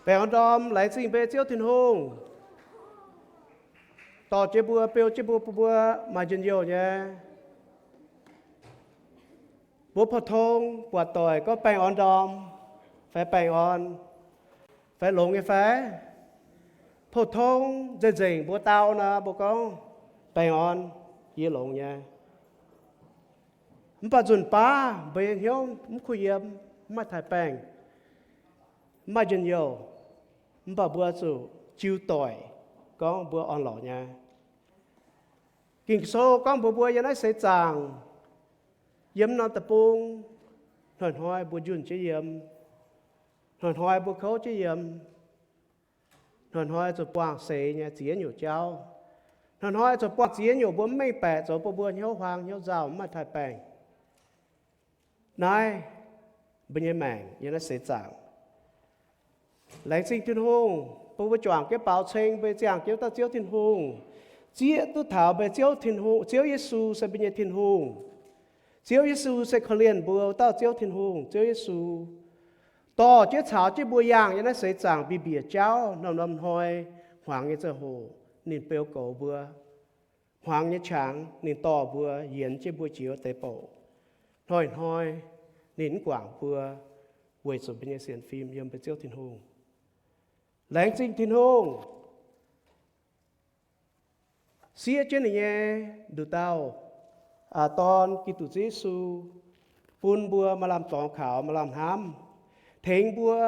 Baengh orn ndorm laengz zingh mbuo nyei Ziouv Tin-Hungh, dorh jienv mbuo, beu jienv mbuo, bun mbuo maaih njien-youh nyei. Mbuo pou-tong buatc doic gorngv baengh orn ndorm, fai baengh orn, fai longx nyei fai? Pou-tong nzengc-nzengc mbuo dau nor, mbuo gorngv, Baengh orn, yie longx nyei. Mv baac nzunc baav mbuo nyei hnyouv mv kuh yiem, mv maaih taaix-baengh, mv maaih njien-youh, mv baac mbuo zuqc jiu doic gorngv mbuo orn-lorqc nyei. Ging-Sou gorngv mbuox mbuo, yiem naaiv seix zaangc, yiem norm deic-bung, hnoi-hnoi mbuo njunh jienv yiem, hnoi-hnoi mbuo kouv jienv yiem, hnoi-hnoi zuqc buangh seix nyei ziex nyungc jauv, hnoi-hnoi zuqc buangh ziex nyungc mbuo mv mengh baeqc, zoux bun mbuo hnyouv huaang hnyouv nzauh, mv maaih taaix-baengh. Naaiv mbuo nyei maengc yiem naaiv seix zaangc. Laengz zingh Tin-Hungh bun mbuo juangc jienv baaux ceng mbuo nyei ziangh jienv dauh Ziouv Tin-Hungh, zieqv duqv taux mbuo nyei Ziouv Tin-Hungh, Ziouv Yesu se mbuo nyei Tin-Hungh. Ziouv Yesu se korv-lienh mbuo dauh Ziouv Tin-Hungh. Ziouv Yesu dorh jienv caux jienv mbuo yangh yiem naaiv seix zaangc mbiec mbiec jauv, norm-norm hnoi hmuangx nyei ziangh hoc ninh beu goux mbuo. Hmuangx nyei qangx ninh dorh mbuo yienx jienv mbuo jiex wuov deix bouc. Hnoi-hnoi ninh mv guangc mbuo, weic zuqc mbuo nyei sienx fim yiem mbuo Ziouv Tin-Hungh. Laengz zingh Tin-Hungh siev jienv ninh nyei nduqc dauh, aa, Dorn, Giduc Yesu, bun mbuo maaih lamh dorngx kaux, maaih lamh hnamv, tengx mbuo.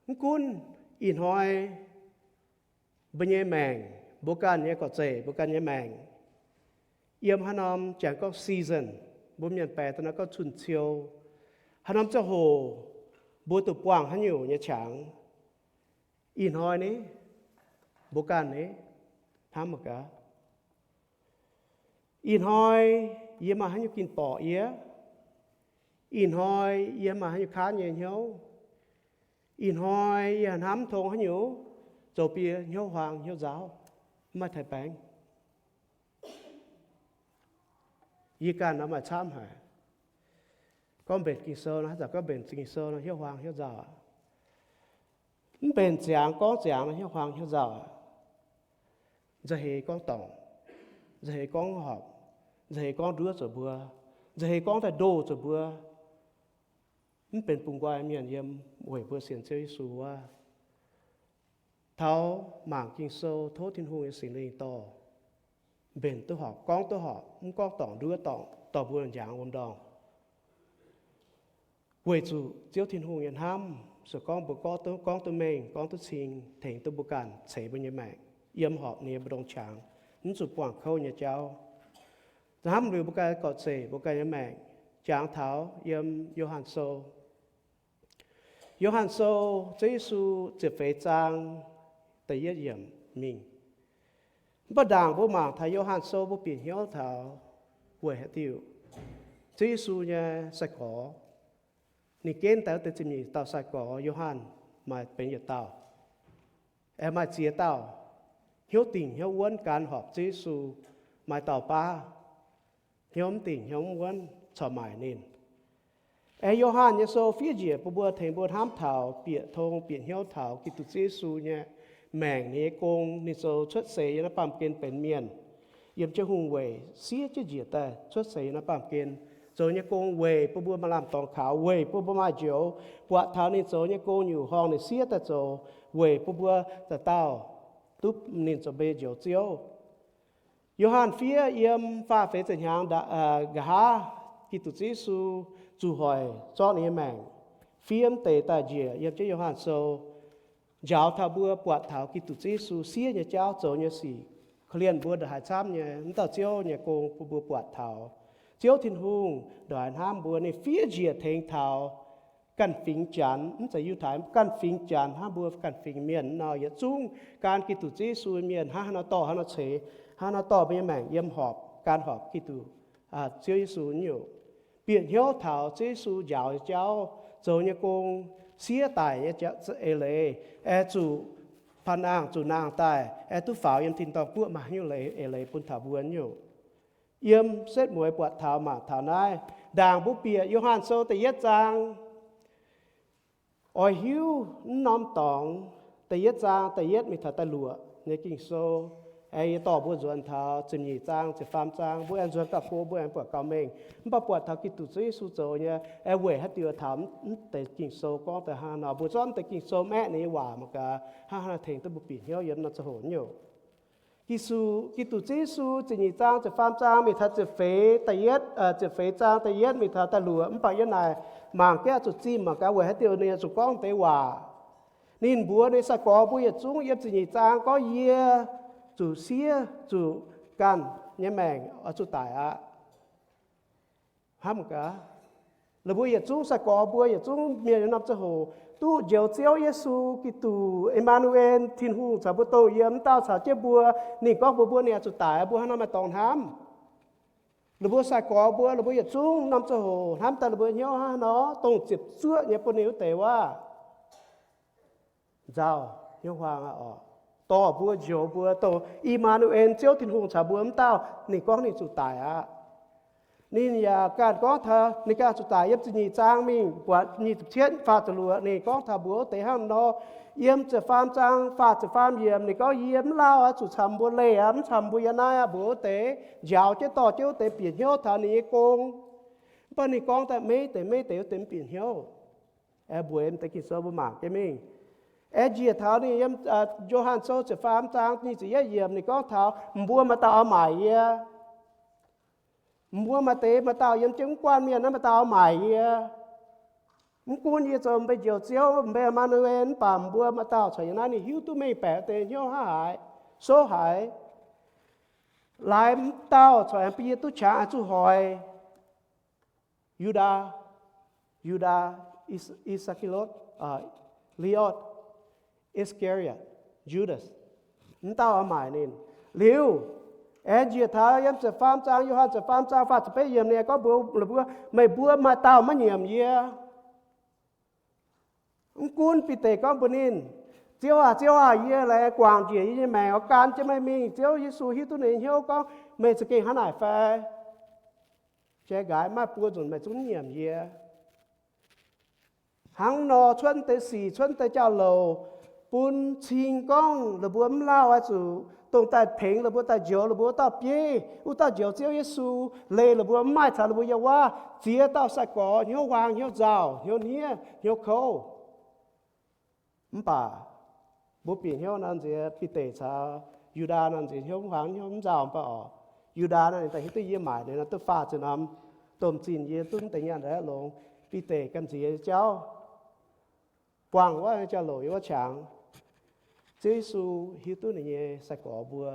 Mv gunv ih hnoi mbuo nyei maengc, mbuo ganh nyei gorqv-zeic, mbuo ganh nyei maengc, yiem haaix norm, jangx gorngv season, mbuo mienh baeqc da'naaiv gorngv cun-ciou, haaix norm ziangh hoc mbuo duqv buangh haaix nyungc nyei qangx. Ih hnoi ni, mbuo ganh ni, hnamv mangc gaax. Ih hnoi yie maaih haaix nyungc ging-borqc yie? Ih hnoi yie maaih haaix nyungc kaanv nyei hnyouv? Ih hnoi yie hnamv tong haaix nyungc, zoux bun yie hnyouv huaang hnyouv nzauh, mv maaih taaix-baengh? Yie ganh nor maaih camv haic. Gorngv mbenc Ging-Sou nor, haaix zanc gorngv mbenc Ging-Sou nor hnyouv huaang hnyouv nzauh aqv. Mv mbenc ziangx gorngv ziangx nor hnyouv huaang hnyouv nzauh aqv. Nzauh heix gorngv dorngc, nzauh heix gorngv horpc, nzauh heix gorngv nduov zuqc mbuo, nzauh heix gorngv daaih ndoh zuqc mbuo. Mv benx bungx nqoi mienh yiem weic mbuo sienx Ziouv Yesu wuov. Taux mangc Ging-Sou, tov Tin-Hungh nyei Singx Lingh dorh mbenc duqv horpc, gorngv duqv horpc, mv gorngv dorngc nduov dorngc, dorh mbuo njangx wuom-ndorngh. Weic zuqc Ziouv Tin-Hungh nyei hnamv, se gorngv mbuo gorngv duqv, gorngv duqv mengh, gorngv duqv cing, tengx duqv mbuo ganh, ceix mbuo nyei maengc, yiem horpc ninh nyei mbu'ndongx qangx, mv zuqc buangh kouv nyei jauv. Hnamv liuz mbuo ganh gorqv-zeic, mbuo ganh nyei maengc, jangx taux yiem Yo^han Sou. Yo^han Sou, Ziouv Yesu ziepc feix zaang da'yietv yiemc mingh. Mv baac ndaangc mbuo mangc taux Yo^han Sou, mbuo bieqc hnyouv taux weic haaix diuc Ziouv Yesu nyei sai-gorx, ninh genv daaih wuov deix ziepc nyeic dauh sai-gorx, Yo^han maaih benx yietc dauh, aengx maaih ziex dauh hnyouv dingc hnyouv wuonv gan horpc Ziouv Yesu. Maaih dauh baav hnyouv mv dingc hnyouv mv wuonv corc maaic ninh. Aengx Yo^han nyei sou fiev njiec bun mbuo, tengx mbuo hnamv taux, bieqc tong bieqc hnyouv taux Giduc Ziouv Yesu nyei maengc, ninh nyei gong, ninh zoux cuotv seix yiem naaiv baamh gen benx mienh, yiem jienv hungh weic siev jienv njiec daaih cuotv seix yiem naaiv baamh gen, zoux nyei gong weic bun mbuo maaih lamh dorngx kaux, weic bun mbuo maaih njoux, buatc taux ninh zoux nyei gong nyungc horngh ninh siev daaih zoux, weic bun mbuo dauh dauh duqv ninh zoux mbuo nyei Njoux Ziouv. Yo^han fiev yiem faah feix ziepc hnyangx nqa'haav, Giduc Ziouv Yesu zuqc hoic zorqv ninh nyei maengc, fiev mv deix daaih njiec yiem jienv Yo^han Sou, njaaux taux mbuo buatc taux Giduc Ziouv Yesu siev nyei jauv, zoux nyei sic, korv-lienh mbuo ndongc haaix camv nyei, mv dauh Ziouv nyei gong bun mbuo buatc taux. Ziouv Tin-Hungh ndongc haaix hnamv mbuo, ninh fiev njiec tengx taux ganh fingx Janx, mv zeiz Yiutai, ganh fingx Janx hnangv mbuo ganh fingx mienh nor, yietc zungv gan Giduc Ziouv Yesu mienh, hnangv haaix nor dorh haaix nor ceix, hnangv haaix nor dorh mbuo nyei maengc yiem horpc, gan horpc Giduc, Ziouv Yesu nyei, bieqc hnyouv taux Ziouv Yesu njaaux nyei jauv, zoux nyei gong, siev daic nyei eix leiz, aengx zuqc panh angh zuqc nangh daaih, aengx duqv faaux yiem tin-dorngh guoqv, maaih haaix nyungc eix leiz bun taux mbuo nyei. Yiem setv mueiz buatc taux mangc taux naaiv, ndaangc mbuo bieqc Yo^han Sou da'yietv zaang, oix hiuv mv norm dorngx, da'yietv zaang da'yietv mingh taux da'luoqc nyei Ging-Sou. Aengx yie dorh mbuo nzuonx taux ziepc nyeic zaang, ziepc faam zaang, mbuo aengx nzuonx gauh go, mbuo aengx buatc gauh mengh. Mv baac buatc taux Giduc Yesu zoux nyei, aengx weic haaix diuc taux mv deix Ging-Sou gorngv daaih hnangv nor. Mbuo zorqv mv deix Ging-Sou maeqv ninh nyei waac mangc gaax, hnangv haaix nor tengx duqv mbuo bieqc hnyouv yiem norm ziangh hoc nyouc. Giduc, Giduc Yesu ziepc nyeic zaang, ziepc faam zaang mingh taux ziepc feix, da'yietv, ziepc feix zaang da'yietv mingh taux da'luoqc. Mv baac yiem naaic mangc gaax zuqc zimh mangc gaax weic haaix diuc ninh zuqc gorngv deix waac. Ninh mbuox ninh sai-gorx mbuo yietc zungv yiem ziepc nyeic zaang gorngv, yie zuqc siev, zuqc ganh nyei maengc oix zuqc daic aqv. Hnamv gaax, ninh mbuo yietc zungv sai-gorx mbuo yietc zungv mienh yiem norm ziangh hoc duqv njoux Ziouv Yesu Giduc, Emanuel, Tin-Hungh caux mbuo dongh yiem, mv dauh caux jienv mbuo. Ninh gorngv mbuox mbuo ninh oix zuqc daic, mbuo hnangv nor maaih dorngx hnamv. Ninh mbuo sai-gorx mbuo, ninh mbuo yietc zungv norm ziangh hoc hnamv daaih ninh mbuo hnyouv hnangv haaix nor, dongh ziepc zuoqv nyei bun ninh wuov deix waac nzauh hnyouv huaang aqv oc. Dorh mbuo njoux mbuo, dongh Emanuel, Ziouv Tin-Hungh caux mbuo, mv dauh ninh gorngv ninh zuqc daic aqv. Ninh yaac ganh gorngv taux ninh ganh zuqc daic. Yiem ziepc nyeic zaang mingh buatc nyic ziepc cietv faah ziepc luoqc ninh gorngv taux mbuox wuov deix hnangv nor. Yiem ziepc faam zaang faah ziepc faam yiemc ninh gorngv, yie mv lauh aqv, zuqc camv mbuo leih aqv, mv camv mbuo yiem naaiv aqv, mbuox wuov deix, njaaux jienv dorh jienv wuov deix bieqc hnyouv taux ninh nyei gong. Mv baac ninh gorngv daaih maiv deix maiv deix wuov deix mv bieqc hnyouv. Aengx mbuox mv deix Ging-Sou mbuo mangc jienv mingh. Aengx njiec taux ninh yiem Yo^han Sou ziepc faam zaang nyic ziepc yietv yiemc ninh gorngv taux, mbuo maaih dauh oix maaic yie. Mbuo maaih deix, maaih dauh yiem jienv wuov guanh mienh naaiv maaih dauh oix maaic yie. Mv gunv yie zoux mv bei njoux Ziouv, mv bei Emanuel, mv baac mbuo maaih dauh corc yiem naaiv ninh hiuv duqv mengh baeqc deix hnyouv hnangv haaix, souv haic. Laaix mv dauh corc aengx bun yie duqv qangx aengx zuqc hoic. Yu^ndaa, Yu^ndaa, Is, Iskariot, Liot, Iskariot, Judas, mv dauh oix maaic ninh. Liuz, aengx njiec taux yiem ziepc faam zaang, Yo^han ziepc faam zaang faah ziepc betv yiemc ninh gorngv mbuox ninh mbuo, meih mbuo maaih dauh maiv nyiemc yie. Mv gunv Bide gorngv mbuox ninh, Ziouv aah! Ziouv aah! Yie laengz guangc njiec yie nyei maengc oix gan jienv meih mingh. Ziouv Yesu hiuv duqv ninh nyei hnyouv gorngv, meih za'gengh hnangv naaic fai? Jai nqaaix maaih buo nzunc meih zungv nyiemc yie. Hnangv nor cuotv deix sic, cuotv deix jauv-louc bun cing gorngv ninh mbuo mv lauh oix zuqc dongh daaih tengx ninh mbuo, daaih njoux ninh mbuo wuov dauh bieiv, wuov dauh njoux Ziouv Yesu, leih ninh mbuo mv maaih caux ninh mbuo yiem wuov ziex dauh sai-gorx hnyouv huaang, hnyouv nzauh, hnyouv hniev, hnyouv kouv. Mv baac mbuo bieqc hnyouv nor nziex Bide caux Yu^ndaa nor nziex hnyouv mv huaang, hnyouv mv nzauh mv baac oc. Yu^ndaa nor ninh daaih hiuv duqv yie maaic ninh nor duqv faah ziepc norm domh zinh, yie duqv deix nyaanh ndaaih longx. Bide ganh nziex jauv buangh wuov jauv-louc yiem wuov qangx. Ziouv Yesu hiuv duqv ninh nyei sai-gorx mbuo.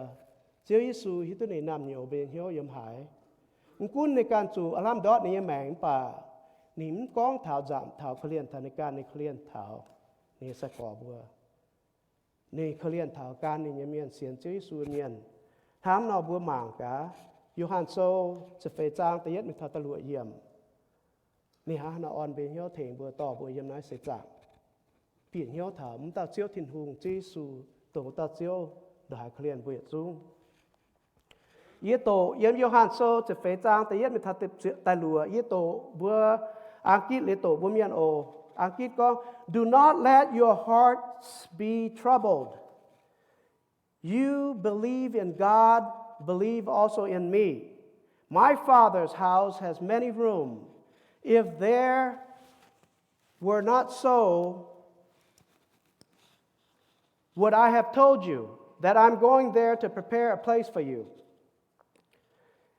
Ziouv Yesu hiuv duqv ninh naamh nyouz mbuo nyei hnyouv yiem haaix. Mv gunv ninh ganh zuqc aav lamh ndortv ninh nyei maengc mv baac ninh mv gorngv taux nzamc taux korv-lienh taux ninh ganh, ninh korv-lienh taux ninh nyei sai-gorx mbuo. Ninh korv-lienh taux gan ninh nyei mienh, sienx Ziouv Yesu mienh. Hnangv nor mbuo mangc gaax Yo^han Sou ziepc feix zaang da'yietv mingh taux da'luoqc yiemc. Ninh hnangv haaix nor orn mbuo hnyouv tengx mbuo, dorh mbuo yiem naaiv seix zaangc bieqc hnyouv taux wuov dauh Ziouv Tin-Hungh, Ziouv Yesu, dongh wuov dauh Ziouv ndongc haaix korv-lienh mbuo yietc zungv. Yie doqc yiem Yo^han Sou ziepc feix zaang da'yietv mingh taux da'luoqc, yie doqc mbuo Ang^gitv liuz doqc mbuo Mienh oc. Ang^gitv gorngv, Do not let your hearts be troubled. You believe in God, believe also in me. My Father's house has many rooms. If there were not so, would I have told you that I'm going there to prepare a place for you?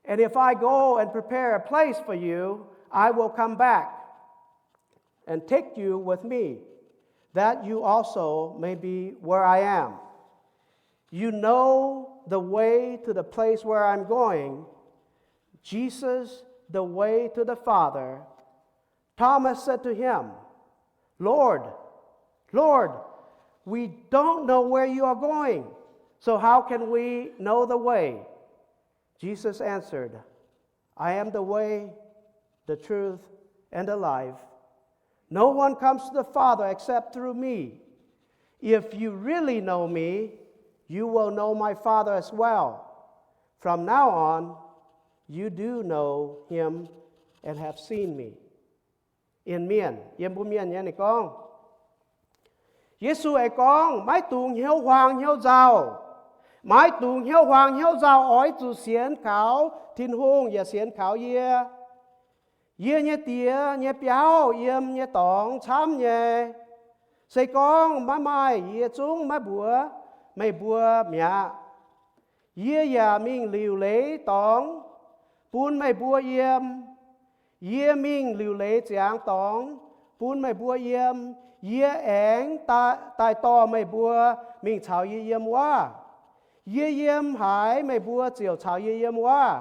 And if I go and prepare a place for you, I will come back and take you with me, that you also may be where I am. You know the way to the place where I'm going. Jesus, the way to the Father. Thomas said to him, Lord, Lord, we don't know where you are going, so how can we know the way? Jesus answered, I am the way, the truth, and the life. No one comes to the Father except through me. If you really know me, you will know my Father as well. From now on, you do know him and have seen me. In Mienh, yiem mbuo Mienh nyei ninh gorngv, Yesu aengx gorngv, maiv dungx hnyouv huaang hnyouv nzauh. Maiv dungx hnyouv huaang hnyouv nzauh oix zuqc sienx kaux Tin-Hungh yaac sienx kaux yie. Yie nyei Diex nyei biauv yiem nyei dorngx camv nyei. Se gorngv maiv maaih yie zungv maiv mbuox meih mbuo mi'aqv. Yie yaac mingh liuc leiz dorngx bun meih mbuo yiem. Yie mingh liuc leiz ziangx dorngx bun meih mbuo yiem. Yie aengx daaih dorh meih mbuo mingh caux yie yiem wuov. Yie yiem haaix, meih mbuo ziouc caux yie yiem wuov.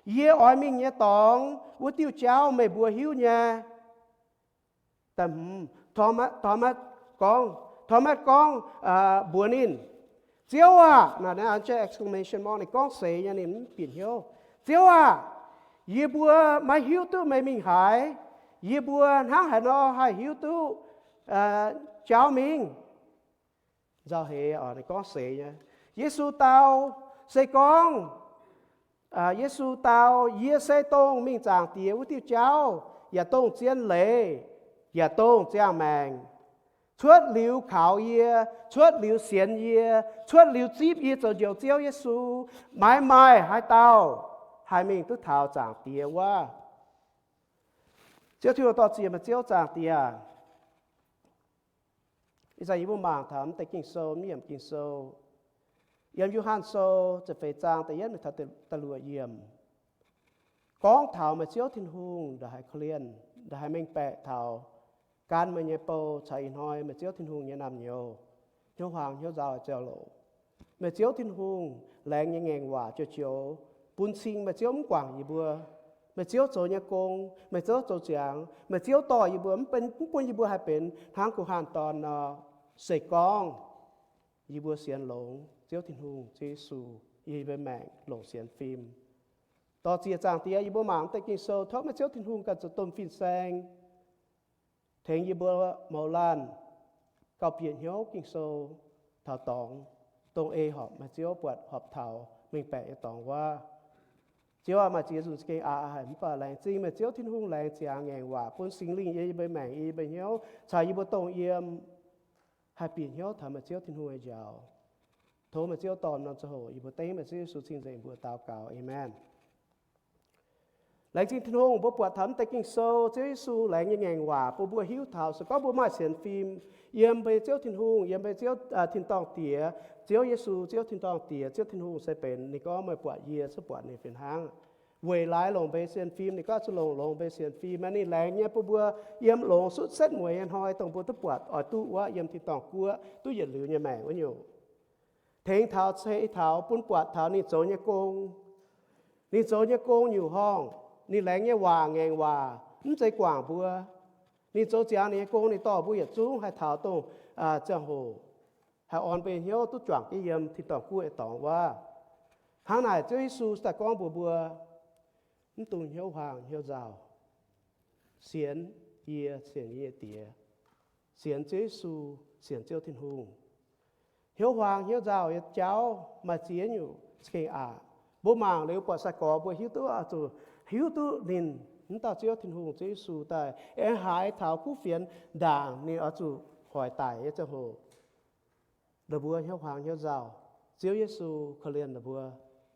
Yie oix mingh nyei dorngx wuov diuh jauv meih mbuo hiuv nyei. Thomas gorngv, Thomas gorngv mbuox ninh, Ziouv aah! Naaiv an exclamation mark, ninh gorngv seix nyei, ninh mv bieqc hnyouv. Ziouv aah! Yie mbuo maiv hiuv duqv meih mingh haaix. Yie mbuo hnangv haaix nor haih hiuv duqv jauv mingh? Nzauh heix, ninh gorngv seix nyei. Yesu dau, se gorngv, Yesu dau, Yie se dongh mingh Zaangc Diex wuov diuh jauv, yaac dongh zien leiz, yaac dongh ziangh maengc. Cuotv liuz kaux yie, cuotv liuz sienx yie, cuotv liuz zipv yie zoux Njoux Ziouv Yesu, maiv maaih haaix dauh haih mingh duqv taux Zaangc Diex wuov. Ziouv Tin-Hungh, dorh ziex meih Ziouv Zaangc Diex. Ih zanc yie mbuo mangc taux mv deix Ging-Sou, mv yiemc Ging-Sou, yiem Yo^han Sou ziepc feix zaang da'yietv mingh taux da'luoqc yiemc, gorngv taux meih Ziouv Tin-Hungh ndongc haaix korv-lienh, ndongc haaix mengh baeqc taux gan meih nyei bou caux ih hnoi meih Ziouv Tin-Hungh nyei naamh nyouz, hnyouv huaang hnyouv nzauh jauv-louc. Meih Ziouv Tin-Hungh laengz nyei ngaengc waac joux joux bun cing meih Ziouv mv guangc yie mbuo. Meih Ziouv zoux nyei gong, meih Ziouv zoux ziangx, meih Ziouv dorh yie mbuo, mv bun yie mbuo haih benx hnangv guh hanh dorn nor. Se gorngv yie mbuo sienx longx Ziouv Tin-Hungh, Ziouv Yesu, yie mbuo maengc longc sienx fim. Dorh ziex Zaangc Diex, yie mbuo mangc mv deix Ging-Sou, tov meih Ziouv Tin-Hungh ganh zoux domh fin-saeng tengx yie mbuo mouz laanh gauh bieqc hnyouv Ging-Sou taux dorngx, dongh ei horpc meih Ziouv buatc horpc taux mengh baeqc nyei dorngx wuov. Ziouv aac, maaih ziex nzunc za'gengh aqc haic, mv baac laengz zingh meih Ziouv Tin-Hungh laengz ziangx ngaengc waac bun Singx Lingh yiem yie mbuo maengc, yiem yie mbuo hnyouv, caux yie mbuo dongh yiem haih bieqc hnyouv taux meih Ziouv Tin-Hungh nyei njaaux. Tov meih Ziouv dorh norm ziangh hoc, yie mbuo dengv meih Ziouv Yesu cing-nzengc mbuox daux gaux. Aamen. Laengz zingh Tin-Hungh, mbuo buatc taux mv deix Ging-Sou, Ziouv Yesu laengz nyei ngaengc waac bun mbuo hiuv taux, se gorngv mbuo maaih sienx fim yiem mbuo nyei Ziouv Tin-Hungh, yiem mbuo nyei Ziouv, aa, tin-dorngh Diex, Ziouv Yesu, Ziouv tin-dorngh Diex, Ziouv Tin-Hungh se benx, ninh gorngv, meih buatc yie, se buatc ninh fih hnangv. Weic laaix longc mbuo sienx fim, ninh gorngv zuqc longc, longc mbuo sienx fim, maaih ninh laengz nyei bun mbuo yiem longx sutv setv mueiz nyei hnoi, dongh mbuo duqv buatc oix duqv wuov yiem tin-dorngh guoqv duqv yietc liuz nyei maengc wuov nyungc. Tengx taux, ceix taux, bun buatc taux ninh zoux nyei gong. Ninh zoux nyei gong nyungc horngh, ninh laengz nyei waac, ngaengc waac, mv zeiz guangc mbuo. Ninh zoux ziangx ninh nyei gong, ninh dorh mbuo yietc zungv haih taux dongh, aa, ziangh hoc haih orn mbuo nyei hnyouv duqv juangc jienv yiem tin-dorngh guoqv nyei dorngx wuov. Hnangv naaic Ziouv Yesu daaih gorngv mbuox mbuo, mv dungx hnyouv huaang hnyouv nzauh. Sienx yie, sienx yie nyei Diex. Sienx Ziouv Yesu, sienx Ziouv Tin-Hungh. Hnyouv huaang hnyouv nzauh nyei jauv maaih ziex nyungc za'gengh aqc. Mbuo mangc liuz buatc sai-gorx mbuo hiuv duqv, oix zuqc hiuv duqv ninh, mv dauh Ziouv Tin-Hungh, Ziouv Yesu daaih aengx haiz taux kuv fienx ndaangc ninh oix zuqc hoic daic nyei ziangh hoc, ninh mbuo hnyouv huaang hnyouv nzauh. Ziouv Yesu korv-lienh ninh mbuo.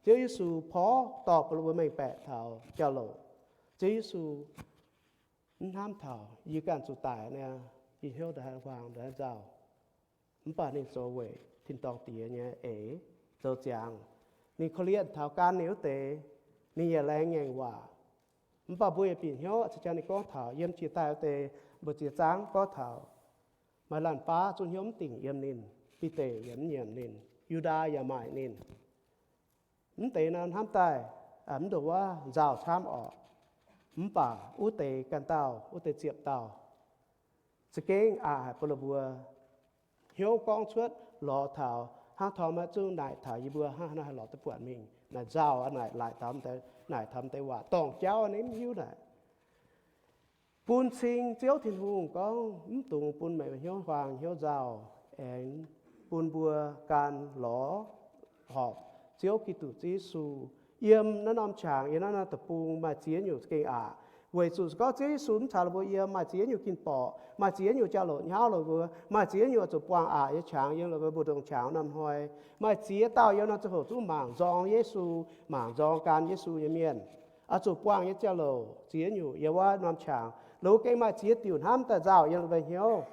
Ziouv Yesu porv dorh bun ninh mbuo mengh baeqc taux jauv-louc. Ziouv Yesu mv hnamv taux yie ganh zuqc daic niaa, yie hnyouv ndongc haaix huaang ndongc haaix nzauh. Mv baac ninh zoux weic tin-dorngh Diex nyei eix zoux ziangx. Ninh korv-lienh taux gan ninh wuov deix, ninh yaac laengz ngaengc waac. Mv baac mbuo yaac bieqc hnyouv, caux jangx ninh gorngv taux yiem jiex daaih wuov deix mbu'ziex zaangv gorngv taux maaih laanh baav zungv hnyouv mv dingc yiem ninh. Bide yaac mv nyiemc ninh. Yu^ndaa yaac maaic ninh. Mv deix nor hnamv daaih, mv ndongc wuov nzauh camv orqc. Mv baac wuov deix ganh dauh, wuov deix ziepc dauh za'gengh aqc haic bun ninh mbuo hnyouv gorngv cuotv lorz taux hnangv torm maiv zungv naaic taux yie mbuo hnangv haaix nor haih lorz duqv buatc mingh. Naaic nzauh naaic laaic taux, naaic taux deix waac dorngh jauv ninh mv hiuv naaic. Bun cing Ziouv Tin-Hungh gorngv mv dungx bun meih hnyouv huaang hnyouv nzauh, aengx bun mbuo gan lorz horpc Ziouv Giduc Yesu. Yiem naaiv norm qangx, yiem naaiv norm deic-bung maaih ziex nyungc za'gengh aqc. Weic zuqc se gorngv Ziouv Yesu mv caux ninh mbuo yiem, maaih ziex nyungc ging-borqc, maaih ziex nyungc jauv-louc nyauv longc mbuo, maaih ziex nyungc zuqc buangh aqc nyei qangx yiem longc mbuo mbu'ndongx qangx norm hnoi, maaih ziex dauh yiem norm ziangh hoc zungv mangc nzorng Yesu, mangc nzorng gan Yesu nyei mienh, oix zuqc buangh nyei jauv-louc ziex nyungc yiem wuov norm qangx. Longx gengh maaih ziex diuc hnamv daaih nzauh yiem longc mbuo hnyouv.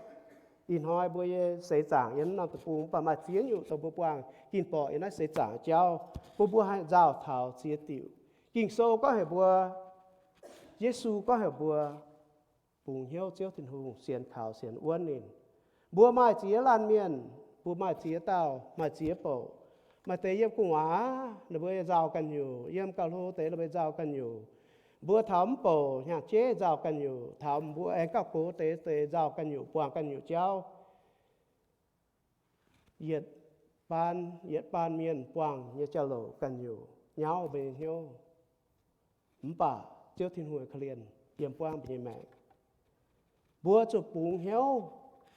Ih hnoi mbuo nyei seix zaangc yiem norm deic-bung, mv baac maaih ziex nyungc dongh mbuo buangh ging-borqc yiem naaiv seix zaangc jauv, bun mbuo haih nzauh taux ziex diuc. Ging-Sou gorngv heuc mbuo, Yesu gorngv heuc mbuo bungx hnyouv Ziouv Tin-Hungh, sienx kaux sienx wuonv ninh. Mbuo maaih ziex laanh mienh, mbuo maaih ziex dauh, maaih ziex bouc. Maaih deix yiem gu'nguaaz ninh mbuo nzauh ganh nyungc, yiem gauh hlo deix ninh mbuo nzauh ganh nyungc. Mbuo taux mv bouc hnyangx-jeiv nzauh ganh nyungc, taux mbuo aengx gauh gox deix deix nzauh ganh nyungc, buangh ganh nyungc jauv. Yietc baan, yietc baan mienh buangh nyei jauv-louc ganh nyungc nyauv mbuo nyei hnyouv. Mv baac Ziouv Tin-Hungh nyei korv-lienh yiem buangv mbuo nyei maengc. Mbuo zuqc bungx hnyouv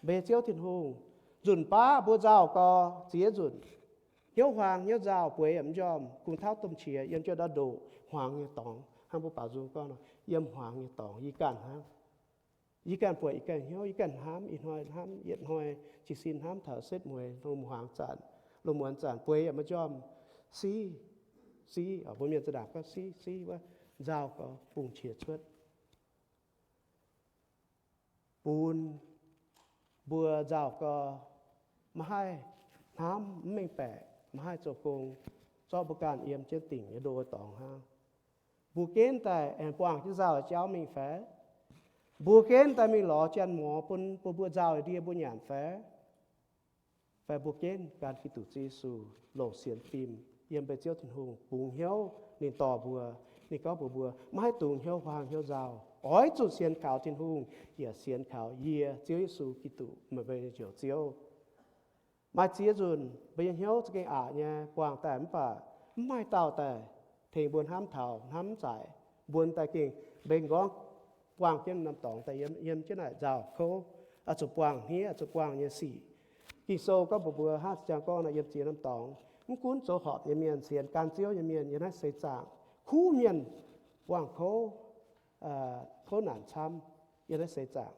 mbuo nyei Ziouv Tin-Hungh. Nzunc baav mbuo nzauh gau ziex nzunc, hnyouv huaang hnyouv nzauh bueix yaac mv njormh, kungx tauv domh qiex yiem jienv ndau ndoqc hmuangx nyei dorngx. Hnangv mbuo baaux nzung gorngv nor, yiem hmuangx nyei dorngx yie ganh hnangv. Yie ganh buatc, yie ganh hnyouv, yie ganh hnamv, ih hnoi hnamv, yietc hnoi jiez sin hnamv taux setv mueiz, lungh muonz zanc, lungh muonz zanc bueix yaac maiv njormh. Siv, siv, mbuo mienh za'nanc gorngv siv, siv wuov, nzauh gau bungx qiex cuotv, bun mbuo nzauh gau maiv haih hnamv, mv mengh baeqc, maiv haih zoux gong, zorqv mbuo ganh yiem jienv dingc nyei ndo wuov dorngx hnangv. Mbuo genv daaih aengx buangh jienv nzauh jauv mingh fai? Mbuo genv daaih mingh lorz janx-mor bun, bun mbuo nzauh ndie mbuo nyanc fai? Fai mbuo genv gan Giduc Yesu longc sienx fim yiem mbuo Ziouv Tin-Hungh bungx hnyouv ninh dorh mbuo, ninh gorngv mbuox mbuo, maiv haih dungx hnyouv huaang hnyouv nzauh. Oix zuqc sienx kaux Tin-Hungh, yaac sienx kaux yie, Ziouv Yesu Giduc, meih mbuo nyei Njoux Ziouv. Maaih ziex nzunc mbuo nyei hnyouv za'gengh aqc nyei buangh daaih, mv baac mv maaih dauh daaih tengx mbuo hnamv taux, hnamv mv zaic. Mbuo daaih gengh mbeng nqorngv buangh jienv norm dorngx daaih yiem, yiem jienv naaic nzauh kouv, oix zuqc buangh hniev, oix zuqc buangh nyei sic. Ging-Sou gorngv mbuox mbuo hnangv jang gorngv nor, yiem ziex norm dorngx, mv gunv zoux horpc nyei mienh, sienx gan Ziouv nyei mienh yiem naaiv seix zaangc, kuv mienh buangh kouv, kouv naanc camv yiem naaiv seix zaangc.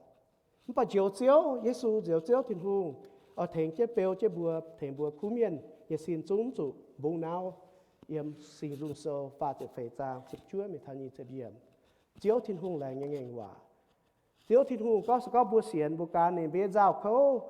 Mv baac Njoux Ziouv, Yesu Njoux Ziouv Tin-Hungh oix tengx jienv beu jienv mbuo, tengx mbuo kuv mienh nyei sin zungv zuqc mbungv nauv. Yiem Singx Nzung Sou faah ziepc feix zaang ziepc juov mingh taux nyic ziepc yiemc, Ziouv Tin-Hungh laengz nyei ngaengc waac. Ziouv Tin-Hungh gorngv, se gorngv mbuo sienx, mbuo gan ninh, mbuo nyei nzauh kouv,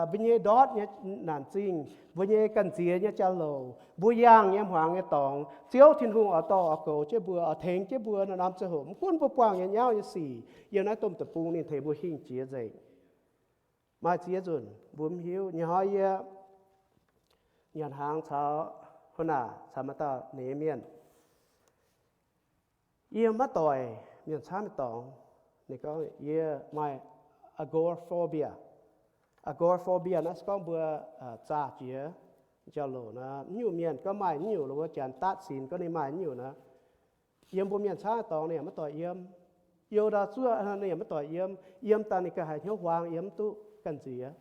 mbuo nyei ndortv nyei naanc zingh, mbuo nyei ganh nziex nyei jauv-louc, mbuo yangh nyei hmuangx nyei dorngx, Ziouv Tin-Hungh oix dorh oix goux jienv mbuo, oix tengx jienv mbuo norm-norm ziangh hoc. Mv gunv mbuo buangh nyei nyauv nyei sic yiem naaiv domh deic-bung, ninh tengx mbuo hingh jiex nzengc. Maaih ziex nzunc mbuo mv hiuv. Nyei hnoi yie nyanc hnaangx caux Hona caux maaih dauh ninh nyei mienh, yie maiv doic mienh camv nyei dorngx. Ninh gorngv yie maaih agoraphobia. Agoraphobia naaiv se gorngv mbuo zaah jiex jauv-louc nor, mv nyungc mienh gorngv maaih, mv nyungc lo wuov janx daatv sinx gorngv ninh maaih, mv nyungc nor, yiem mbuo mienh camv nyei dorngx ninh yaac maiv doic yiem. Youh ndau zuoqv ninh yaac maiv doic yiem. Yiem daaih ninh ganh haiz hnyouv huaang, yiem mv duqv ganh nziex.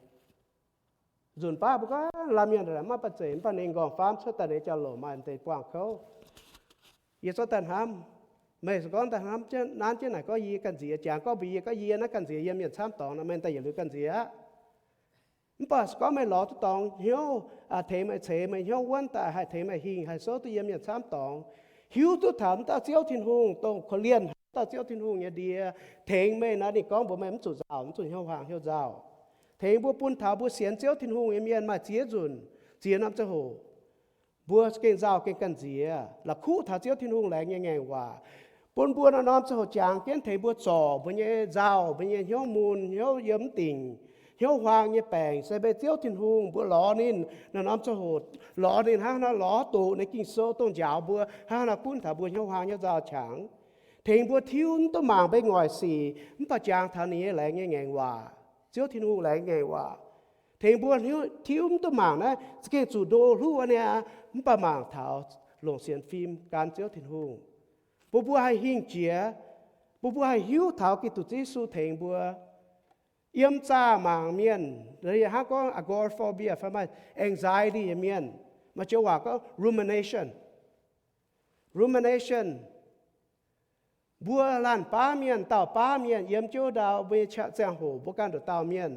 Nzunc baav mbuo gorngv laanh mienh maiv baac zeiz, mv baac ninh nqorngv-faam cuotv daaih, ninh jauv-louc maaih deix buangh kouv. Yie zorqv daaih hnamv, meih se gorngv daaih hnamv nanv jienv naaic gorngv yie ganh nziex, jangx gorngv mbuox yie gorngv yie naaiv ganh nziex yiem mienh camv dorngx nor, meih daaih yietc liuz ganh nziex aqv. Mv baac se gorngv meih lorz duqv dorngx hnyouv tengx meih, ceix meih hnyouv wuonv daaih, haih tengx meih hingh, haih souv duqv yiem mienh camv dorngx, hiuv duqv taux wuov dauh Ziouv Tin-Hungh, dongh korv-lienh wuov dauh Ziouv Tin-Hungh nyei ndie tengx meih nor, ninh gorngv mbuox meih mv zuqc nzauh, mv zuqc hnyouv huaang hnyouv nzauh. Tengx mbuo bun taux mbuo sienx Ziouv Tin-Hungh nyei mienh maaih ziex nzunc, ziex norm ziangh hoc, mbuo gengh nzauh gengh ganh nziex, la'kuqv taux Ziouv Tin-Hungh laengz nyei ngaengc waac, bun mbuo norm-norm ziangh hoc jangx jienv tengx mbuo zorc mbuo nyei nzauh, mbuo nyei hnyouv mun, hnyouv yiem mv dingc, hnyouv huaang nyei baengc se meih Ziouv Tin-Hungh. Mbuo lorz ninh norm-norm ziangh hoc, lorz ninh hnangv haaix nor lorz doqc ninh Ging-Sou dongh njaaux mbuo hnangv haaix nor gunv taux mbuo hnyouv huaang hnyouv nzauh qangx. Tengx mbuo tiuv mv duqv mangc mbuo nyei ngoic sic, mv baac jangx taux ninh nyei laengz nyei ngaengc waac, Ziouv Tin-Hungh laengz ngaengc waac. Tengx mbuo tiuv mv duqv mangc naaiv za'gengh zuqc ndo hluv aqv niaa, mv baac mangc taux longc sienx fim gan Ziouv Tin-Hungh, bun mbuo haih hingh jiex, bun mbuo haih hiuv taux Giduc Yesu tengx mbuo. Yiem zaah mangc mienh, hnangv gorngv agoraphobia fai maaih anxiety nyei mienh, maaih joux waac gorngv rumination. Rumination Mbuo laanh baav mienh, dauh baav mienh yiem jienv ndau mbuo nyei ziangh hoc mbuo ganh nduqc dauh mienh,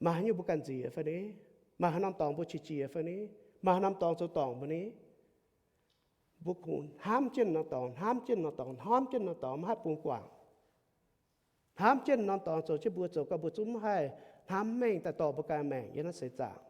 maaih haaix nyungc mbuo ganh nziex fai ni? Maaih haaix norm dorngx mbuo qiex jiez fai ni? Maaih haaix norm dorngx zoux dorngc mbuo ni? Mbuo kungx hnamv jienv norm dorngx, hnamv jienv norm dorngx, hnamv jienv norm dorngx, maiv haih bungx guangc. Hnamv jienv norm dorngx zoux jienv mbuo zoux gau mbuo zungv maiv haih hnamv mengh daaih dorh mbuo ganh maengc yiem naaiv seix zaangc.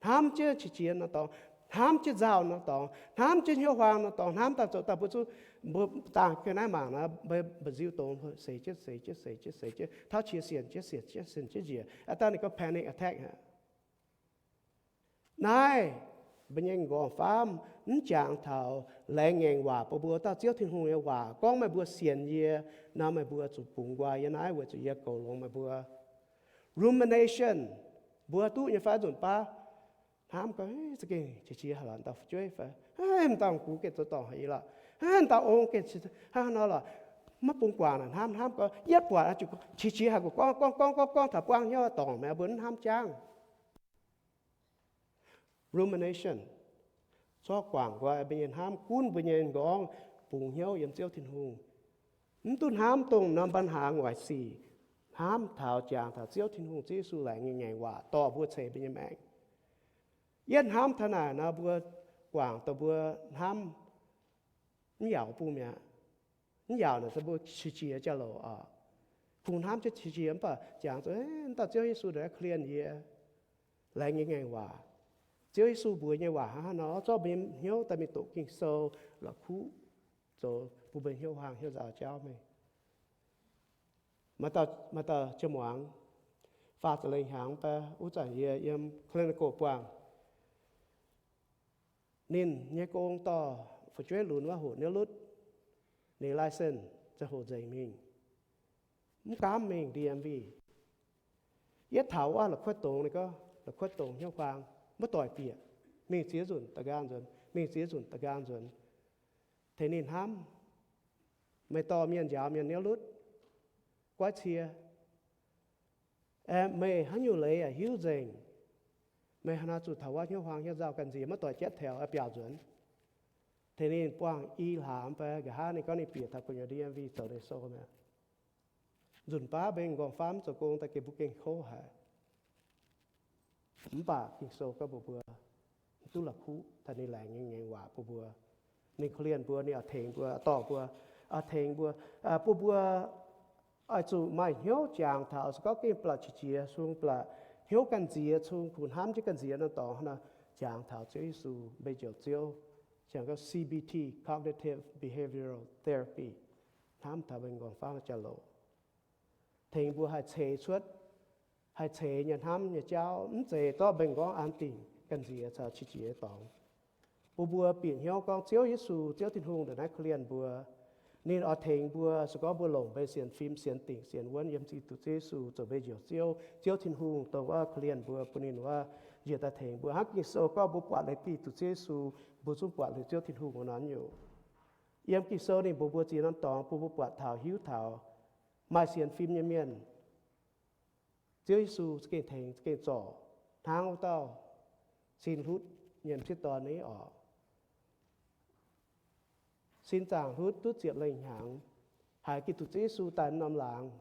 Hnamv jienv qiex jiez norm dorngx, hnamv jienv nzauh norm dorngx, hnamv jienv hnyouv huaang norm dorngx, hnamv daaih zoux daaih mbuo zungv, mbuo dangh ga'naaiv mangc naaiv, mbuo mba'nziu dongz seix jienv, seix jienv, seix jienv, seix jienv, tauv qiex sienc jienv, sienc jienv, sienc jienv njiec. Aa, dangh ninh gorngv panic attack aqv. Naaiv mbuo nyei m'nqorngv-faam mv jangx taux laengz ngaengc waac bun mbuo, dauh Ziouv Tin-Hungh nyei waac gorngv meih mbuo sienx yie nor, meih mbuo zuqc bungx nqoi yiem naaiv weic zuqc yie goux longx meih mbuo. Rumination, mbuo duqv nyei fai? Nzunc baav hnamv gorngv, za'gengh qiex jiez haaix lorqc, dauh fu'jueiv fai, m'dauh gux gengh zoux dorngc haic lorqc, m'dauh ong gengh hnangv haaix nor lorqc, maiv bungx guangc naaic hnamv hnamv gorngv, yietv buatc qiex jiez haic, gorngv gorngv gorngv gorngv taux buangv hnyouv dorngc mi'aqv, mbuo mv hnamv jangv. Rumination, zorqv guangc nqoi mbuo nyei hnamv, gunv mbuo nyei m'nqorngv, bungx hnyouv yiem Ziouv Tin-Hungh. Mv duqv hnamv dongh norm ปัญหา ngoic sic, hnamv taux jangx taux Ziouv Tin-Hungh, Ziouv Yesu laengz nyei ngaengc waac dorh mbuo ceix mbuo nyei maengc. Yietv hnamv taux naaic nor, mbuo guangc dongh mbuo hnamv mv yaauc bung mi'aqv. Mv yaauc naaic se mbuo qiex jiez jauv-louc oc. Kungx hnamv jienv qiex jiez mv baac jangx zuqc, mv dauh Ziouv Yesu naaiv korv-lienh yie, laengz nyei ngaengc waac. Ziouv Yesu mbuox nyei waac hnangv haaix nor, zorqv mbuo nyei hnyouv daaih mingh doqc Ging-Sou, la'kuqv zoux bun mbuo hnyouv huaang hnyouv nzauh jauv mingh. Maaih dauh, maaih dauh jien-muangz, faah ziepc lengh hnyangx mv baac wuov zanc yie yiem Connecticut buangh, ninh nyei gong dorh fu'jueiv lunx wuov hoqc niouv lutv, ninh license ziangh hoc nzengc mingh, mv gaamv mingh D M V. Yietv taux wuov la'kuotv dongz, ninh gorngv la'kuotv dongz hnyouv huaang, maiv doic bieqc, mingh ziex nzunc da'nqaang nzuonx, mingh ziex nzunc da'nqaang nzuonx. Tengx ninh hnamv, meih dorh mienh njaaux mienh niouv lutv, goiv cie, aeqv, meih haaix nyungc leiz yaac hiuv nzengc. Meih hnangv naaiv zuqc taux wuov hnyouv huaang hnyouv nzauh ganh nziex, maiv doic jatv taux biaux nzuonx. Tengx ninh buangh i hlaax mv baac nqa'haav ninh gorngv ninh bieqc taux gu'nyuoz D M V zoux ninh sou mi'aqv. Nzunc baav mbuo m'nqorngv-faam zoux gong daaih gengh mbuo gengh kouv haic. Mv baac Ging-Sou gorngv mbuox mbuo, duqv la'kuqv taux ninh laengz nyei ngaengc waac bun mbuo. Ninh korv-lienh mbuo, ninh oix tengx mbuo, dorh mbuo, oix tengx mbuo, bun mbuo oix zuqc maaih hnyouv jangx taux, se gorngv gengh blatc qiex jiez, cong blatc hnyouv ganh nziex, cong kungx hnamv jienv ganh nziex norm dorngx nor, jangx taux Ziouv Yesu, mbuo Njoux Ziouv, jangx gorngv C B T, Cognitive Behavioral Therapy, hnamv taux mbuo m'nqorngv-faam jauv-louc, tengx mbuo haih ceix cuotv, haih ceix nyei hnamv nyei jauv, mv zeiz dorh mbuo m'nqorngv an dingc ganh nziex caux qiex jiez dorngx. Bun mbuo bieqc hnyouv gorngv Ziouv Yesu, Ziouv Tin-Hungh ndongc naaiv korv-lienh mbuo. Ninh oix tengx mbuo, se gorngv mbuo longc mbuo sienx fim, sienx dingc, sienx wuonv yiem Giduc Ziouv Yesu zoux mbuo Njoux Ziouv, Ziouv Tin-Hungh dongh wuov korv-lienh mbuo, bun ninh wuov njiec daaih tengx mbuo. Hnangv Ging-Sou gorngv mbuo buatc liuz Giduc Ziouv Yesu, mbuo zungv buatc liuz Ziouv Tin-Hungh wuov nor nyungc. Yiem Ging-Sou ninh mbuox mbuo ziex norm dorngx bun mbuo buatc taux hiuv taux. Maaih sienx fim nyei mienh, Ziouv Yesu za'gengh tengx, za'gengh zorc, hnangv wuov dauh sin hlutv nyei m'sieqv dorn ni oc. Sin zaangc hlutv duqv ziepc lengh hnyangx, haiz Giduc Ziouv Yesu daaih norm laangz.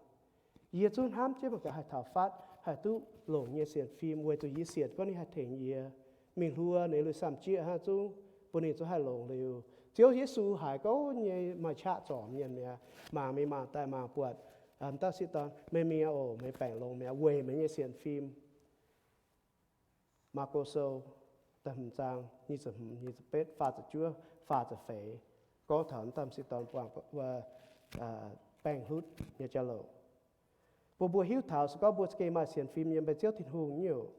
Yie zungv hnamv jienv mangc gaax haih taux fatv haih duqv longc nyei sienx fim, weic zuqc yie sienx gorngv ninh haih tengx yie. Mingh hluo ninh lui-samh jieqv hnangv zungv bun ninh zungv haih longc liuz. Ziouv Yesu haiz gouv nyei maaih qaqv zorc mienh mi'aqv, mangc mingh mangc daaih mangc buatc m'dauh sieqv dorn, meih mingh oc, meih baengc longx mi'aqv weic meih nyei sienx fim. Maako Sou da'hmz zaang nyic ziepc hmz, nyic ziepc betv, faah ziepc juov, faah ziepc feix, gorngv taux m'dauh sieqv dorn buangh baengh hlutv nyei jauv-louc. Bun mbuo hiuv taux se gorngv mbuo za'gengh maaih sienx fim yiem mbuo Ziouv Tin-Hungh nyungc,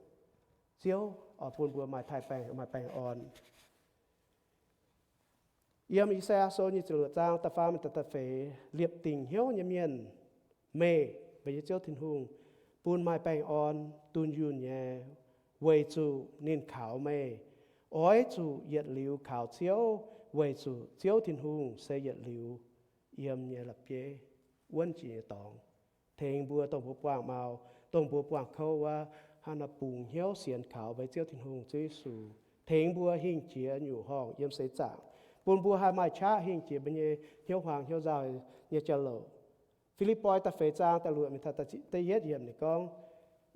Ziouv oix bun mbuo maaih taaih baengh, maaih baengh orn. Yiem I^saa^yaa Sou nyic ziepc luoqc zaang da'faam da'feix, liepc dingc hnyouv nyei mienh, meih, meih nyei Ziouv Tin-Hungh, bun maaih baengh orn dunh yunh nyei, weic zuqc ninh kaux meih. Oix zuqc yietc liuz kaux Ziouv, weic zuqc Ziouv Tin-Hungh se yietc liuz yiem nyei la'bieiv wuonv jiex nyei dorngx. Tengx mbuo dongh mbuo buangh mau, dongh mbuo buangh kouv wuov, hnangv naaiv bungx hnyouv sienx kaux mbuo Ziouv Tin-Hungh, Ziouv Yesu. Tengx mbuo hingh jiex nyungc horngh yiem seix zaangc. bun mbuo haih maaih qaqv hingh jiex mbuo nyei hnyouv huaang hnyouv nzauh nyei jauv-louc. Fi^lipv^poi da'feix zaang da'luoqc mingh taux da'yietv yiemc ninh gorngv,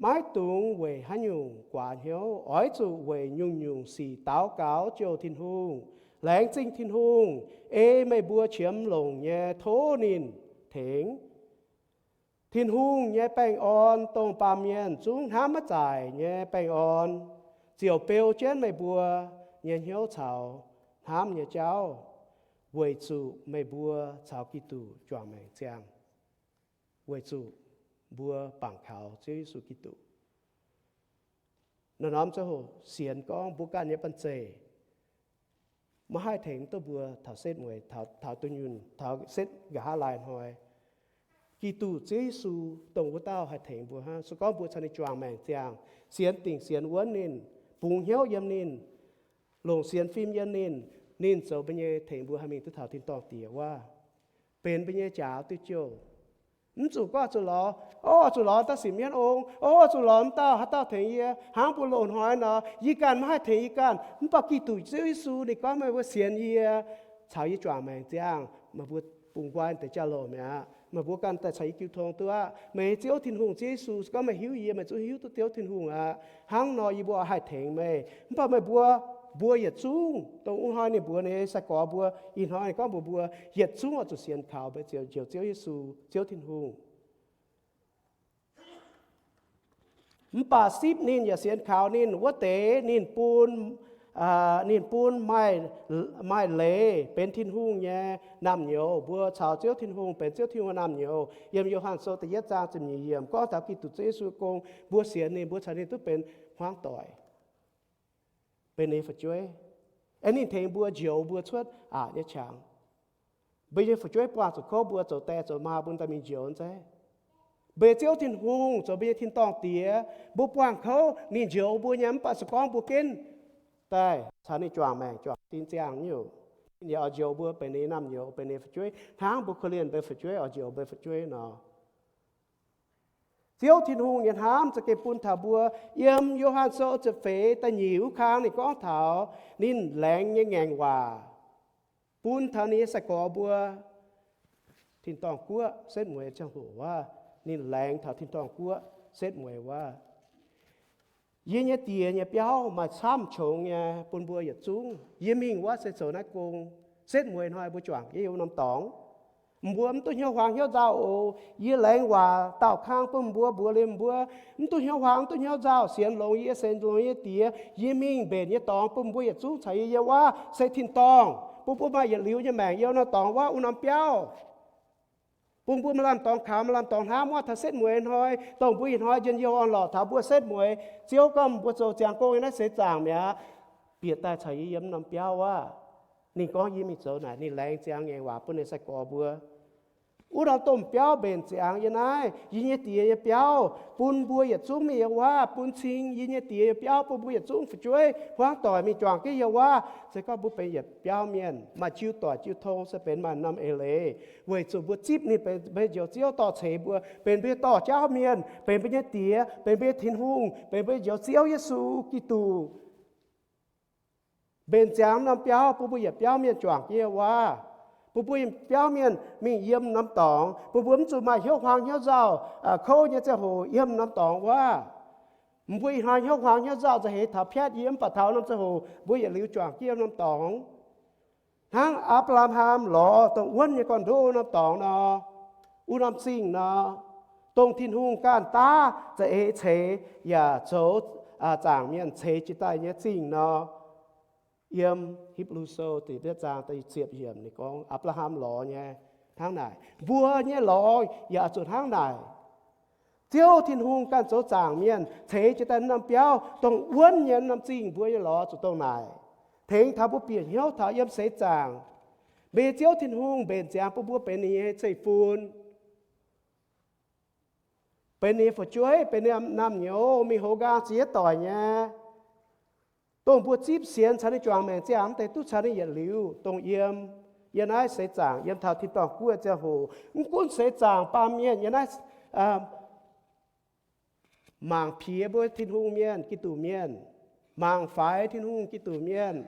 maiv dungx weic haaix nyungc guaax hnyouv. Oix zuqc weic nyungc-nyungc sic daux gaux jouh Tin-Hungh, laengz zingh Tin-Hungh, ei meih mbuo qiemx longc nyei tov ninh tengx. Tin-Hungh nyei baengh orn, dongh baamh mienh zungv hnamv maiv zaaic nyei baengh orn, ziouc beu jienv meih mbuo nyei hnyouv caux hnamv nyei jauv, weic zuqc meih mbuo caux Giduc juangc maengc ziangh, weic zuqc mbuo bangc kaux Ziouv Yesu Giduc. Naaiv norm ziangh hoc sienx gorngv mbuo ganh nyei banh zeic maiv haih tengx duqv mbuo taux setv mueiz, taux, taux duqv nyunh, taux setv nqa'haav laai hnoi. Giduc Ziouv Yesu dongh wuov dauh haih tengx mbuo hnangv. Se gorngv mbuo caux ninh juangc maengc ziangh, sienx dingc sienx wuonv ninh, bungx hnyouv yiem ninh, longc sienx fim yiem ninh, ninh zoux mbuo nyei, tengx mbuo haih mingh duqv taux tin-dorngh Diex wuov, benx mbuo nyei njaaux diuh jouh. Mv zuqc gorngv zuqc lorz, o, zuqc lorz daaih sic mienv ong, o, zuqc lorz mv dauh, haaix dauh tengx yie, hnangv mbuo loz-hnoi nor, yie ganh maiv haih tengx yie ganh. Mv baac Giduc Ziouv Yesu ninh gorngv meih mbuo sienx yie, caux yie juangc maengc ziangh, meih mbuo bungx nqoi deix jauv-louc mi'aqv. Meih mbuo ganh daaih caux yie jiu tong duqv aqv. Meih Ziouv Tin-Hungh, Ziouv Yesu, se gorngv meih hiuv yie, meih zungv hiuv duqv Ziouv Tin-Hungh aqv. Hnangv nor yie mbuo haih tengx meih. Mv baac meih mbuo, mbuo yietc zungv, dongh wuov hnoi ninh mbuox ninh nyei sai-gorx mbuo, ih hnoi ninh gorngv mbuox mbuo, yietc zungv oix zuqc sienx kaux mbuo Njoux Ziouv Yesu, Ziouv Tin-Hungh. Mv baac sipv ninh yaac sienx kaux ninh wuov deix ninh bun, ninh bun maaih, maaih leiz benx Tin-Hungh nyei naamh nyouz. Mbuo caux Ziouv Tin-Hungh benx Ziouv Tin-Hungh naamh nyouz. Yiem Yo^han Sou da'yietv zaang ziepc nyeic yiemc gorngv taux Giduc Ziouv Yesu gong, mbuo sienx ninh, mbuo caux ninh duqv benx hmuangv doic, benx ninh nyei fu'jueiv. Aengx ninh tengx mbuo njoux mbuo cuotv aqc nyei qangx. Mbuo nyei fu'jueiv buangh zuqc kouv, mbuo zoux die zoux maa bun daaih mingh njoux zeiv. Mbuo nyei Ziouv Tin-Hungh zoux mbuo nyei tin-dorngh Diex, mbuo buangh kouv ninh njoux mbuo nyei, mv baac se gorngv mbuo ginv daaih caux ninh juangc maengc juangc sin ziangh nyungc, ninh yaac oix njoux mbuo benx ninh naamh nyouz, benx ninh fu'jueiv, hnangv mbuo korv-lienh mbuo fu'jueiv oix njoux mbuo fu'jueiv nor. Ziouv Tin-Hungh nyei hnamv za'gengh bun taux mbuo. Yiem Yo^han Sou ziepc feix da'nyeic wuov kang ninh gorngv taux ninh laengz nyei ngaengc waac bun taux ninh nyei sai-gorx mbuo. Tin-dorngh Guoqv setv mueiz ziangh hoc wuov, ninh laengz taux tin-dorngh Guoqv setv mueiz wuov, yie nyei Diex nyei biauv maaih camv qongx nyei bun mbuo yietc zungv. Yie mingh wuov se zoux naaiv gong. Setv mueiz hnoi mbuo juangc jienv yiem wuov norm dorngx. Mbuo mv duqv hnyouv huaang hnyouv nzauh oc. Yie laengz waac daauh kang bun mbuo, mbuox liuz mbuo mv duqv hnyouv huaang, mv duqv hnyouv nzauh, sienx longx yie, sienx longx yie nyei Diex. Yie mingh mbenc nyei dorngx bun mbuo yietc zungv caux yie yiem wuov se tin-dorngh, bun mbuo maaih yietc liuz nyei maengc yiem norm dorngx wuov, wuov norm biauv. Bun mbuo maaih lamh dorngx kaux, maaih lamh dorngx hnamv wuov taux setv mueiz hnoi, dongh mbuo ih hnoi njien-youh orn-lorqc taux mbuo setv mueiz. Ziouv gorngv mbuo zoux ziangx gong yiem naaiv seix zaangc mi'aqv, bieqc daaih caux yie yiem norm biauv wuov. Ninh gorngv yie mingh zoux naaic, ninh laengz ziangx ngaengc waac bun ninh sai-gorx mbuo. Wuov norm domh biauv mbenc ziangx yiem naaiv, yie nyei Diex nyei biauv, bun mbuo yietc zungv mingh yiem wuov, bun cing yie nyei Diex nyei biauv bun mbuo yietc zungv fu'jueiv hmuangv doic mingh juangc jienv yiem wuov. Se gorngv mbuo benx yietc biauv mienh, maaih jiu doic jiu tong, se benx maaih norm eix leiz, weic zuqc mbuo zipv ninh benx mbuo nyei Njoux Ziouv, dorh ceix mbuo, benx mbuo nyei dorh jauv mienh, benx mbuo nyei Diex, benx mbuo nyei Tin-Hungh, benx mbuo nyei Njoux Ziouv Yesu Giduc. Mbenc ziangx norm biauv bun mbuo yietc biauv mienh juangc jienv yiem wuov, bun mbuo yietc biauv mienh mingh yiem norm dorngx, bun mbuo mv zuqc maaih hnyouv huaang hnyouv nzauh, kouv nyei ziangh hoc yiem norm dorngx wuov. Mbuo ih hnoi hnyouv huaang hnyouv nzauh nzauh heix taux piatv yie, mv baac taux norm ziangh hoc mbuo yietc liuz juangc jienv yiem norm dorngx. Hnangv Apc^laa^ham lorz dongh wuonv nyei gorn-ndoqv norm dorngx nor, wuov norm zingh nor, dongh Tin-Hungh ganh daav za'eix ceix yaac zoux zaangc mienh ceix jiez daaih nyei zingh nor. Yiem Hipv^lu Sou da'yietv zaang da'ziepc yiemc ninh gorngv Apc^laa^ham lorz nyei hnangv naaic. Mbuo nyei lorz yaac zuqc hnangv naaic. Ziouv Tin-Hungh ganh zoux zaangc mienh ceix jiez daaih norm biauv, dongh wuonv nyei norm zingh, mbuo nyei lorz zuqc dongh naaic. Tengx taux mbuo bieqc hnyouv taux yiem seix zaangc, mbuo nyei Ziouv Tin-Hungh mbenc ziangx bun mbuo benx ninh nyei zeiv-fun, benx ninh nyei fu'jueiv, benx ninh nyei naamh nyouz, mingh hoz nqaang ziex doic nyei. Dongh mbuo zipv sienx caux ninh juangc maengc ziangh mv deix duqv caux ninh yietc liuz dongh yiem, yiem naaiv seix zaangc, yiem taux tin-dorngh guoqv ziangh hoc. Mv gunv seix zaangc baamh mienh yiem naaiv mangc piex mbuo Tin-Hungh mienh, Giduc mienh, mangc faix Tin-Hungh, Giduc mienh,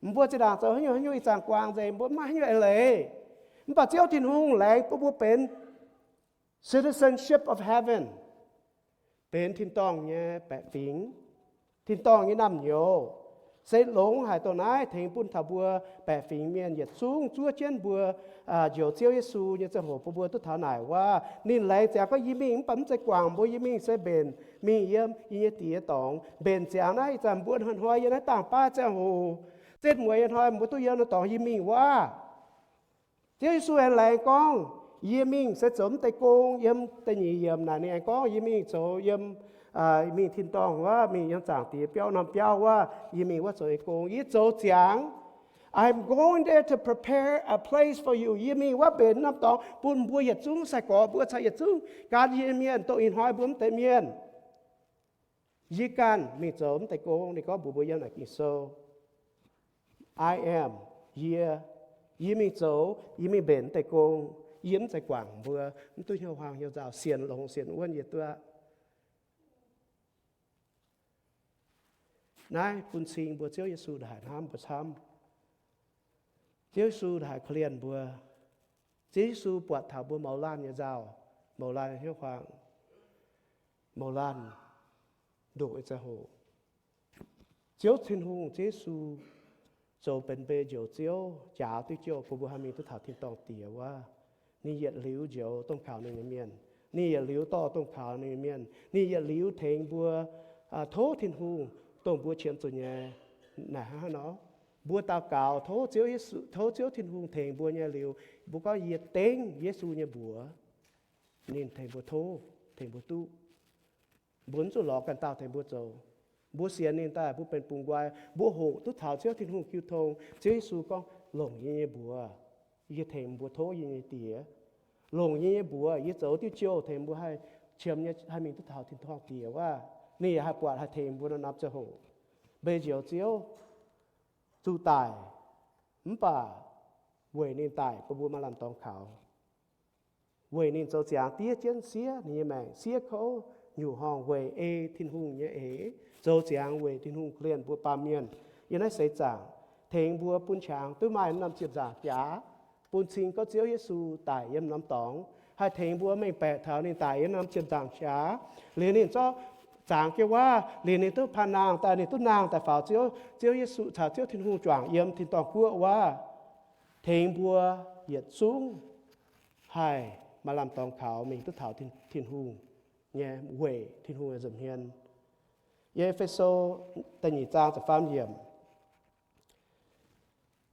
Mbuo zinh ndaangc zoux haaix nyungc haaix nyungc ih zanc guangc nzengc, mbuo maiv maaih haaix nyungc eix leiz. Mv baac Ziouv Tin-Hungh laengz bun mbuo benx citizenship of heaven, benx tin-dorngh nyei baeqc fingx, tin-dorngh nyei naamh nyouz. Se longx haic dongh naaiv tengx bun taux mbuo baeqc fingx mienh yietc zungv zuov jienv mbuo njoux Ziouv Yesu nyei ziangh hoc bun mbuo duqv taux naaic wuov. Ninh laengz ziangx gorngv, yie mingh mv baac mv zeiz guangc mbuo, yie mingh se mbenc mingh yiem yie nyei Diex nyei dorngx. Mbenc ziangx naaiv ih zanc mbuo hnoi-hnoi yiem naaiv dangh baav ziangh hoc, zinh mueiz yiem hnoi mbuo duqv yiem naaiv dorngx, yie mingh wuov. Ziouv Yesu aengx laengz gorngv, yie mingh se zoux mv deix gong. Yiem da'nyeic yiemc naaic ninh aengx gorngv, yie mingh zoux yiem, mingh tin-dorngh wuov, mingh yiem Zaangc Diex biauv norm biauv wuov, yie mingh wuov zoux yie gong. Yie zoux ziangx, I'm going there to prepare a place for you. Yie mingh wuov mbenc norm dorngx bun mbuo yietc zungv sai-gorx mbuo caux yietc zungv gan yie mienh, dongh ih hnoi mbuo mv deix mienh. Yie ganh mingh zoux mv deix gong. Ninh gorngv mbuox mbuo yiem naaic Ging-Sou, I am, yie, yie mingh zoux, yie mingh mbenc mv deix gong. Yie mv zeiz guangc mbuo, mv duqv hnyouv huaang hnyouv nzauh, sienx longx sienx wuonv yie duqv. Naaiv bun cing mbuo Ziouv Yesu ndaaih hnamv mbuo camv. Ziouv Yesu ndaaih korv-lienh mbuo. Ziouv Yesu buatc taux mbuo mouz laanh nyei nzauh, mouz laanh nyei hnyouv huaang, mouz laanh ndoqc nyei ziangh hoc. Ziouv Tin-Hungh, Ziouv Yesu zoux benx mbuo njoux Ziouv, njaaux duqv jouh bun mbuo haih mingh duqv taux tin-dorngh Diex wuov. Ninh yietc liuz njoux dongh kaux ninh nyei mienh. Ninh yietc liuz dorh dongh kaux ninh nyei mienh. Ninh yietc liuz tengx mbuo tov Tin-Hungh dongh mbuo qiemx zuqc nyei. Naaic hnangv haaix nor, mbuo daux gaux tov Ziouv Yesu, tov Ziouv Tin-Hungh tengx mbuo nyei liuz, mbuo gorngv, yie dengv Yesu nyei mbuox, ninh tengx mbuo tov, tengx mbuo duqv. Mbuo mv zuqc lorz ganh dauh tengx mbuo zoux. Mbuo sienx ninh daaih mbuo benx bungx nqoi, mbuo hoqc duqv taux Ziouv Tin-Hungh jiu tong. Ziouv Yesu gorngv, longc yie nyei mbuox, yie tengx mbuo tov yie nyei Diex. Longc yie nyei mbuox, yie zoux diuh jouh tengx mbuo haih qiemx nyei, haih mingh duqv taux tin-dorngh Diex wuov. Ninh yaac haih buatc haih tengx mbuo norm-norm ziangh hoc. Mbuo njoux Ziouv zuqc daic, mv baac weic ninh daic bun mbuo maaih lamh dorngx kaux. Weic ninh zoux ziangx diev jienv siev ninh nyei maengc, siev kouv nyungc horngh weic ei Tin-Hungh nyei eix, zoux ziangx weic Tin-Hungh korv-lienh mbuo baamh mienh yiem naaiv seix zaangc, tengx mbuo bun qangx duqv maaih norm ziepc nzaangc jaax, bun cing gorngv Ziouv Yesu daic yiem norm dorngx, haih tengx mbuo mengh baeqc taux ninh daic yiem norm ziepc nzaangc jaax. Liuz ninh zorqv zangx jienv wuov, liuz ninh duqv panh nangh daaih, ninh duqv nangh daaih faaux Ziouv, Ziouv Yesu caux Ziouv Tin-Hungh juangc yiem tin-dorngh guoqv wuov, tengx mbuo yietc zungv haih maaih lamh dorngx kaux mingh duqv taux Tin-Hungh nyei, weic Tin-Hungh nyei nza'hmien. E^fe^so da'nyeic zaang da'faam yiemc,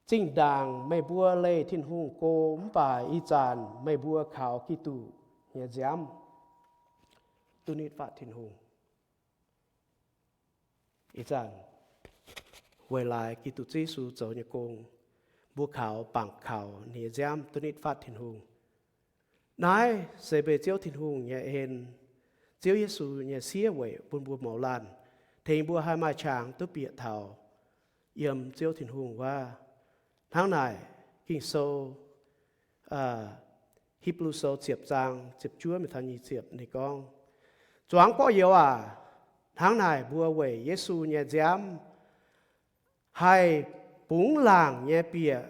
zinh ndaangc meih mbuo leih Tin-Hungh go, mv baac ih zanc meih mbuo kaux Giduc nyei nziaamv duqv nitv fatv Tin-Hungh. Ih zanc weic laaix Giduc Yesu zoux nyei gong, mbuo kaux, bangc kaux ninh nyei nziaamv duqv nitv fatv Tin-Hungh. Naaiv se mbuo Ziouv Tin-Hungh nyei en, Ziouv Yesu nyei siev weic bun mbuo mouz laanh, tengx mbuo haih maaih qangx duqv bieqc taux yiem Ziouv Tin-Hungh wuov. Hnangv naaic, Ging-Sou, Hipv^lu Sou ziepc zaang ziepc juov mingh taux nyic ziepc ninh gorngv, zuangx gorx-youz aac, hnangv naaic mbuo weic Yesu nyei nziaamv haih bungx laangc nyei bieqc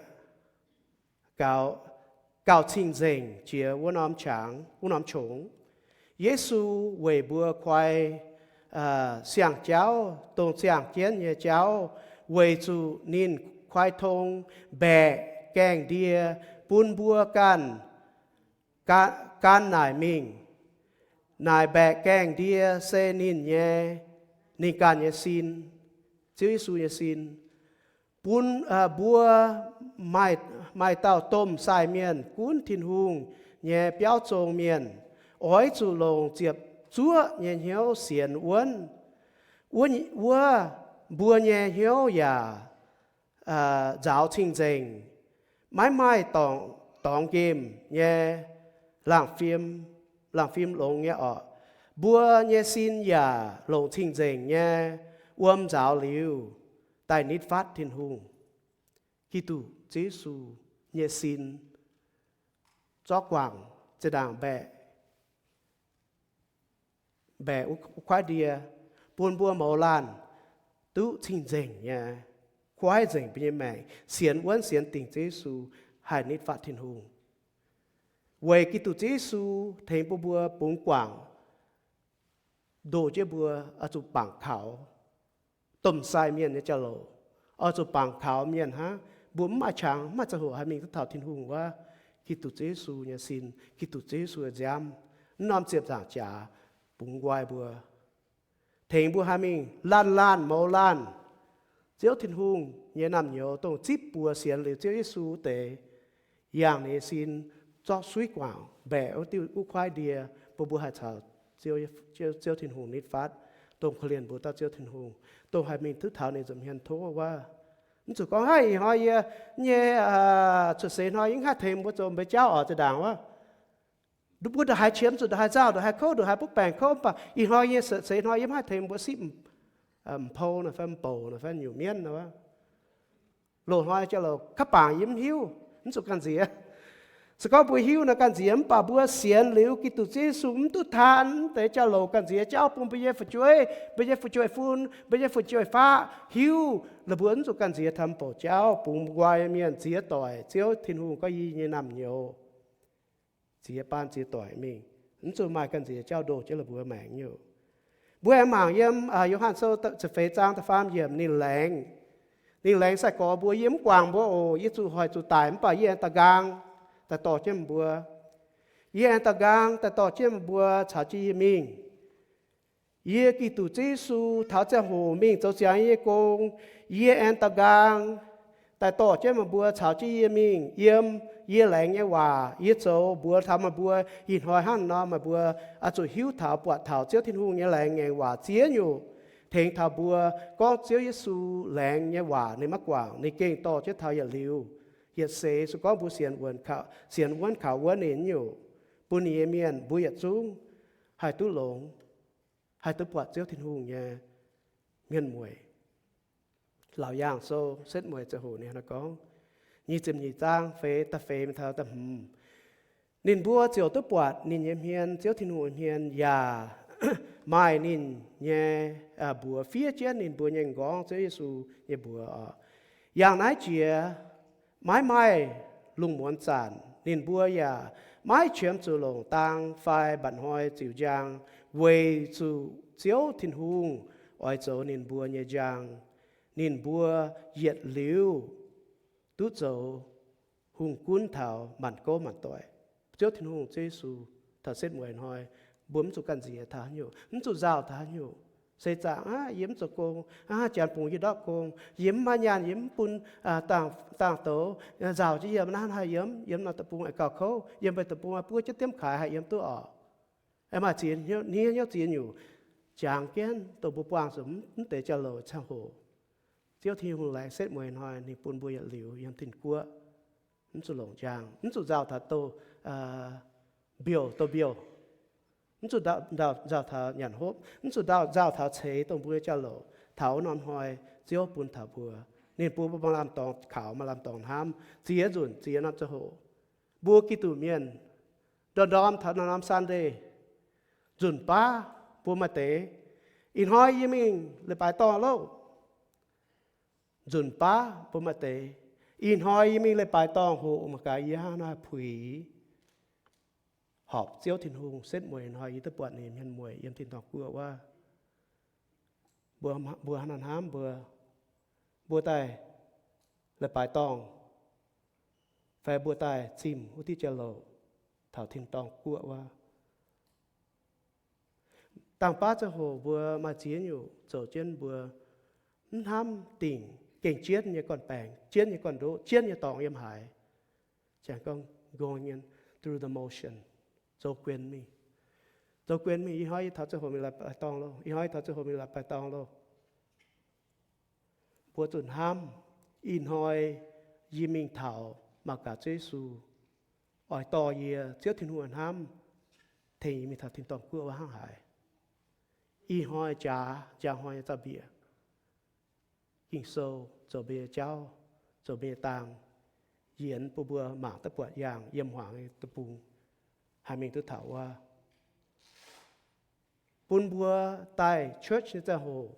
gauh cing nzengc jiex wuov norm qangx, wuov norm qongx. Yesu weic mbuo koi siang-jauv, dongh ziangh jienv nyei jauv, weic zuqc ninh koi tong mbaeqc gaengh ndie bun mbuo ganh gan naaic mingh. Naaic mbaeqc gaengh ndie se ninh nyei, ninh ganh nyei sin, Ziouv Yesu nyei sin. Bun mbuo maaih dauh domh sai mienh gunv Tin-Hungh nyei biauv zong mienh, oix zuqc longc ziepc zuoqv nyei hnyouv sienx wuonv. Wuov mbuo nyei hnyouv yaac nzaaux cing-nzengc, maiv maaih dorngx nqemh nyei laangh fim, laangh fim longx nyei orqc. Mbuo nyei sin yaac longc cing-nzengc nyei wuom nzaaux liuz, daaih nitv fatv Tin-Hungh. Giduc Yesu nyei sin zorqv guangc zinh ndaangc mbaeqc, mbaeqc wuov kuaaiv ndie, bun mbuo mouz laanh duqv cing-nzengc nyei guaiv nzengc mbuo nyei maengc, sienx wuonv sienx dingc Ziouv Yesu, haih nitv fatv Tin-Hungh. Weic Giduc Ziouv Yesu tengx bun mbuo bungx guangc ndoh jienv mbuo oix zuqc bangc kaux domh sai mienh nyei jauv-louc, oix zuqc bangc kaux mienh hnangv. Mbuo mv maaih qangx, mv maaih ziangh hoc haih mingh duqv taux Tin-Hungh wuov. Giduc Ziouv Yesu nyei sin, Giduc Ziouv Yesu nyei nziaamv, naaiv norm ziepc nzaangc jaax bungx nqoi mbuo, tengx mbuo haih mingh laanh laanh mouz laanh Ziouv Tin-Hungh nyei naamh nyouz, dongh zipv buoz sienx liuz Ziouv Yesu wuov deix, yangh ninh nyei sin, zorqv suiv guangc mbaeqc wuov diuh wuov kuaaiv ndie, bun mbuo haih caux Ziouv Tin-Hungh nitv fatv, dongh korv-lienh mbuo dauh Ziouv Tin-Hungh, dongh haih mingh duqv taux ninh nza'hmien tov wuov. Mv zuqc gorngv, Haiv, ih hnoi yie nyei cuotv seix hnoi yie mv haih tengx mbuo zoux mbeix jauv oc, zinh ndaangc wuov. Mbuo ndongc haaix qiemx zuqc ndongc haaix nzauh, ndongc haaix kouv, ndongc haaix butv baengc kouv, mv baac ih hnoi yie nyei seix hnoi yie mv haih tengx mbuo sipv m'pou nor fai m'bouc nor fai nyungc mienv nor. Loz-hnoi jauv-louc kaav bangc yie mv hiuv, mv zuqc gamh nziex. Se gorngv mbuo hiuv nor gamh nziex, mv baac mbuo sienx liuz Giduc Ziouv Yesu mv duqv taan deix jauv-louc gamh nziex jauv bun mbuo nyei fu'jueiv, mbuo nyei fu'jueiv-fun, mbuo nyei fu'jueiv-faqv hiuv, la'mbuo mv zuqc gamh nziex taux m'bouc jauv, bungx nqoi mienh ziex doic, Ziouv Tin-Hungh gorngv yie nyei naamh nyouz ziex baan ziex doic mingh, mv zuqc maaih gamh nziex jauv ndoh jienv la'mbuo maengc nyungc. Mbuo aengx mangc yiem Yo^han Sou ziepc feix zaang da'faam yiemc ninh laengz. Ninh laengz sai-gorx mbuo, Yie mv guangc mbuo oc. Yie zuqc hoic zuqc daic, mv baac yie aengx da'nqaang daaih dorh jienv meih mbuo. Yie aengx da'nqaang daaih dorh jienv meih mbuo caux jienv yie mingh. Yie, Giduc Ziouv Yesu, taux ziangh hoc mingh zoux ziangx yie nyei gong. Yie aengx da'nqaang daaih dorh jienv meih mbuo caux jienv yie mingh. Yiem yie laengz nyei waac yie zoux mbuox taux meih mbuo ih hnoi hnangv nor, meih mbuo oix zuqc hiuv taux buatc taux Ziouv Tin-Hungh nyei laengz ngaengc waac ziex nyungc tengx taux mbuo gorngv Ziouv Yesu laengz nyei waac ninh maiv guangc, ninh gengh dorh jienv taux yietc liuz, yietc seix se gorngv mbuo sienx wuonv kaux wuonv ninh nyungc, bun ninh nyei mienh mbuo yietc zungv haih duqv longx, haih duqv buatc Ziouv Tin-Hungh nyei mienh mueic. Laauc Yaangh Sou setv mueiz ziangh hoc ninh gorngv, nyic ziepc nyeic zaang feix, da'feix mingh taux da'hmz, ninh mbuo ziouc duqv buatc ninh nyei hmien, Ziouv Tin-Hungh nyei hmien, yaac maaih ninh nyei mbuox fiev jienv ninh mbuo nyei m'nqorngv, Ziouv Yesu nyei mbuox oc. Yangh naaiv jiex maiv maaih lungh muonz zanc, ninh mbuo yaac maiv qiemx zuqc longc dang fai mba'hnoi ziux njang, weic zuqc Ziouv Tin-Hungh oix zoux ninh mbuo nyei njang. Ninh mbuo yietc liuz duqv zoux hungh gunv taux maanc gouv maanc doic. Ziouv Tin-Hungh, Ziouv Yesu, taux setv mueiz hnoi, mbuo mv zuqc gamh nziex taux haaix nyungc, mv zuqc nzauh taux haaix nyungc. Seix zaangc aqv, yie mv zoux gong aqv, janx bungx yie ndortv gong, yie mv maaih nyaanh, yie mv bun dangh douz nzauh jienv yiem naaiv haih yiem, yiem norm deic-bung aengx gauh kouv, yiem mbuo deic-bung buov jienv diemv kaaix haih yiem duqv oc. Aengx maaih ziex hniev hnyouv ziex nyungc jangx jienv dongh mbuo buangh zuqc mv deix jauv-louc ziangh hoc. Ziouv Tin-Hungh laengz setv mueiz hnoi ninh bun mbuo yietc liuz yiem Tin-Guoqv, mv zuqc longc njang, mv zuqc nzauh taux douz mbiouh, douz mbiouh, mv zuqc nzauh taux nyanc hopv, mv zuqc nzauh taux ceix dongh mbuo nyei jauv-louc. Taux wuov norm hnoi Ziouv bun taux mbuo, ninh bun mbuo maaih lamh dorngx kaux, maaih lamh dorngx hnamv ziex nzunc ziex norm ziangh hoc. Mbuo Giduc mienh ndorm-ndorm taux norm-norm Sunday, nzunc baav mbuo maaih deix, Ih hnoi yie mingh leiz-baaix dorngh loh. Nzunc baav mbuo maaih deix, Ih hnoi yie mingh leiz-baaix dorngh hoqc mangc gaax yie hnangv haaix nor puix. Horpc Ziouv Tin-Hungh setv mueiz hnoi yie duqv buatc ninh hmien mueiz yiem tin-dorngh guoqv wuov. Mbuo, mbuo hnangv naaiv hnamv mbuo, mbuo daaih leiz-baaix dorngh fai mbuo daaih zimh wuov diuh jauv-louc taux tin-dorngh guoqv wuov. Dangh baav ziangh hoc mbuo maaih ziex nyungc zoux jienv mbuo mv hnamv dingc, gengh jienv nyei gorn-baengx, jienv nyei gorn-ndoqv, jienv nyei dorngx yiem haaix. Ziouc gorngv going through the motion, zoux guen mingh. Zoux guen mingh, ih hnoi yie taux ziangh hoc mingh leiz-baaix dorngh loh, ih hnoi yie taux ziangh hoc mingh leiz-baaix dorngh loh. Mbuo zuqc hnamv, ih hnoi yie mingh taux mangc gaax Ziouv Yesu oix dorh yie, Ziouv Tin-Hungh hnamv tengx yie mingh taux tin-dorngh guoqv wuov hnangv haaix. Ih hnoi jaax, njang hnoi nyei zaux-mbiec, Ging-Sou zoux mbuo nyei jauv, zoux mbuo nyei dang, yienx bun mbuo mangc duqv buatc yangh yiem hmuangx nyei deic-bung haih mingh duqv taux wuov. Bun mbuo daaih church nyei ziangh hoc,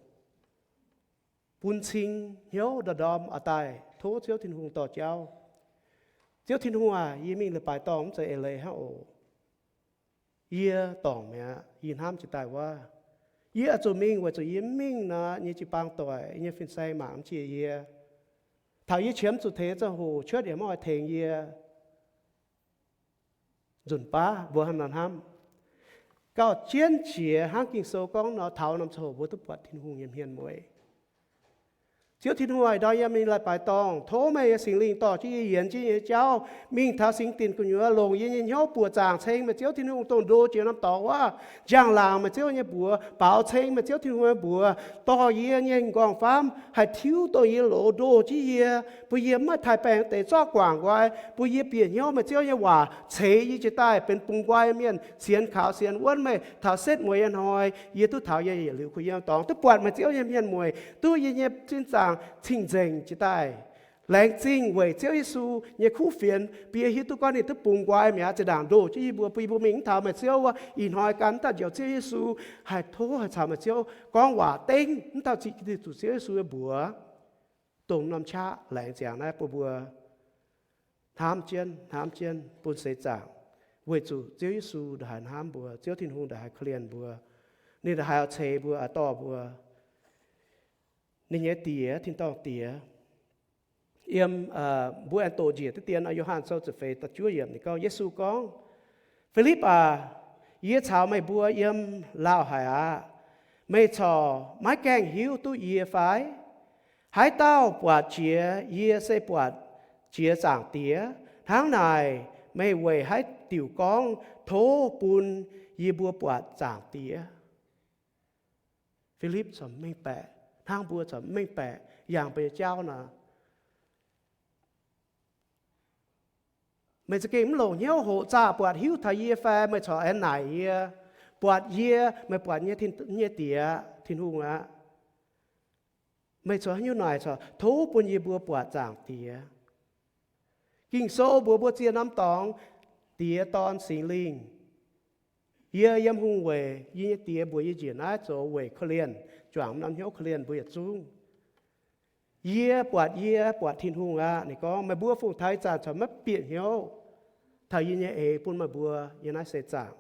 bun cing hnyouv ndorm-ndorm oix daaih tov Ziouv Tin-Hungh dorh jauv. Ziouv Tin-Hungh aac, yie mingh leiz-baaix dorngh mv zeiz eix leiz hnangv oc. Yie dorngc mi'aqv. Yie hnamv jiex daaih wuov, yie oix zuqc mingh weic zuqc yie mv mingh nor, yie nyei jiu-baang doic, yie nyei fin-saeng mangc mv jiex yie. Taux yie qiemx zuqc tengx ziangh hoc cuotv yaac mv oix tengx yie. Nzunc baav mbuo hnangv nor hnamv. Gauh jienv jiex hnangv Ging-Sou gorngv nor, taux norm ziangh hoc mbuo duqv buatc Tin-Hungh nyei hmien mueiz. Ziouv Tin-Hungh, ih ndorm yie mingh leiz-baaix dorngh, tov meih nyei Singx Lingh dorh jienv yie, yienx jienv yie nyei jauv mingh taux singx dinc gu'nyuoz, longc yie nyei hnyouv buoqc zaangc ceng meih Ziouv Tin-Hungh, dongh ndo jiex norm dorngx wuov, njang-laangc meih Ziouv nyei mbuox, baaux ceng meih Ziouv Tin-Hungh nyei mbuox, dorh yie nyei m'nqorngv-famv haih tiuv dongh yie loz, ndoh jienv yie, bun yie mv maaih taaix-baengh deix zorqv guangc nqoi, bun yie bieqc hnyouv meih Ziouv nyei waac, ceix yie jiex daaih benx bungx nqoi mienh, sienx kaux sienx wuonv meih taux setv mueiz nyei hnoi. Yie duqv taux yie yietc liuz kuh yiem dorngx duqv buatc meih Ziouv nyei hmien mueiz, duqv yie nyei sin zaangc cing-nzengc jiex daaih. Laengz zingh weic Ziouv Yesu nyei kuv fienx, bun yie hiuv duqv gorngv ninh duqv bungx nqoi mi'aqv, zinh ndaangc ndoh jienv yie mbuo, bun yie mbuo mingh mv taux meih Ziouv wuov, ih hnoi gan mv daaih njoux Ziouv Yesu, haih tov haih caux meih Ziouv gorngv waac dengv mv dauh zieqv Giduc Ziouv Yesu nyei mbuox, dongh norm qaqv laengz ziangx naaiv bun mbuo hnamv jienv, hnamv jienv bun seix zaangc, weic zuqc Ziouv Yesu ndongc haaix hnamv mbuo, Ziouv Tin-Hungh ndongc haaix korv-lienh mbuo, ninh ndongc haaix oix ceix mbuo, oix dorh mbuo. Ninh nyei Diex, tin-dorngh Diex. Yiem, mbuo aengx doqc njiec diqv dien Yo^han Sou ziepc feix da'juov yiemc, ninh gorngv, Yesu gorngv, Filipv aac, yie caux meih mbuo yiem lauh haic aqv. Meih corc maiv gaengh hiuv duqv yie fai? Haaix dauh buatc jiex yie se buatc jiex Zaangc Diex. Hnangv naaic, meih weic haaix diuc gorngv, Tov bun yie mbuo buatc Zaangc Diex? Filipv corc mengh baeqc hnangv mbuo corc mengh baeqc yangh mbuo nyei jauv nor. Meih za'gengh mv longc hnyouv hoqc zaah buatc hiuv taux yie fai? Meih corc aengx naaic yie, buatc yie, meih buatc nyei Tin, nyei Diex, Tin-Hungh aqv. Meih corc haaix nyungc naaic corc, Tov bun yie mbuo buatc Zaangc Diex. Ging-Sou mbuox mbuo ziex norm dorngx, Diex, Dorn, Singx Lingh. Yie yiem hungh weic yie nyei Diex mbuox yie njiec naaiv zoux weic korv-lienh, juangc norm hnyouv korv-lienh mbuo yietc zungv. Yie buatc, yie buatc Tin-Hungh aqv. Ninh gorngv, meih mbuo fungx taux ih zanc corc maiv bieqc hnyouv taux yie nyei eix bun meih mbuo yiem naaiv seix zaangc.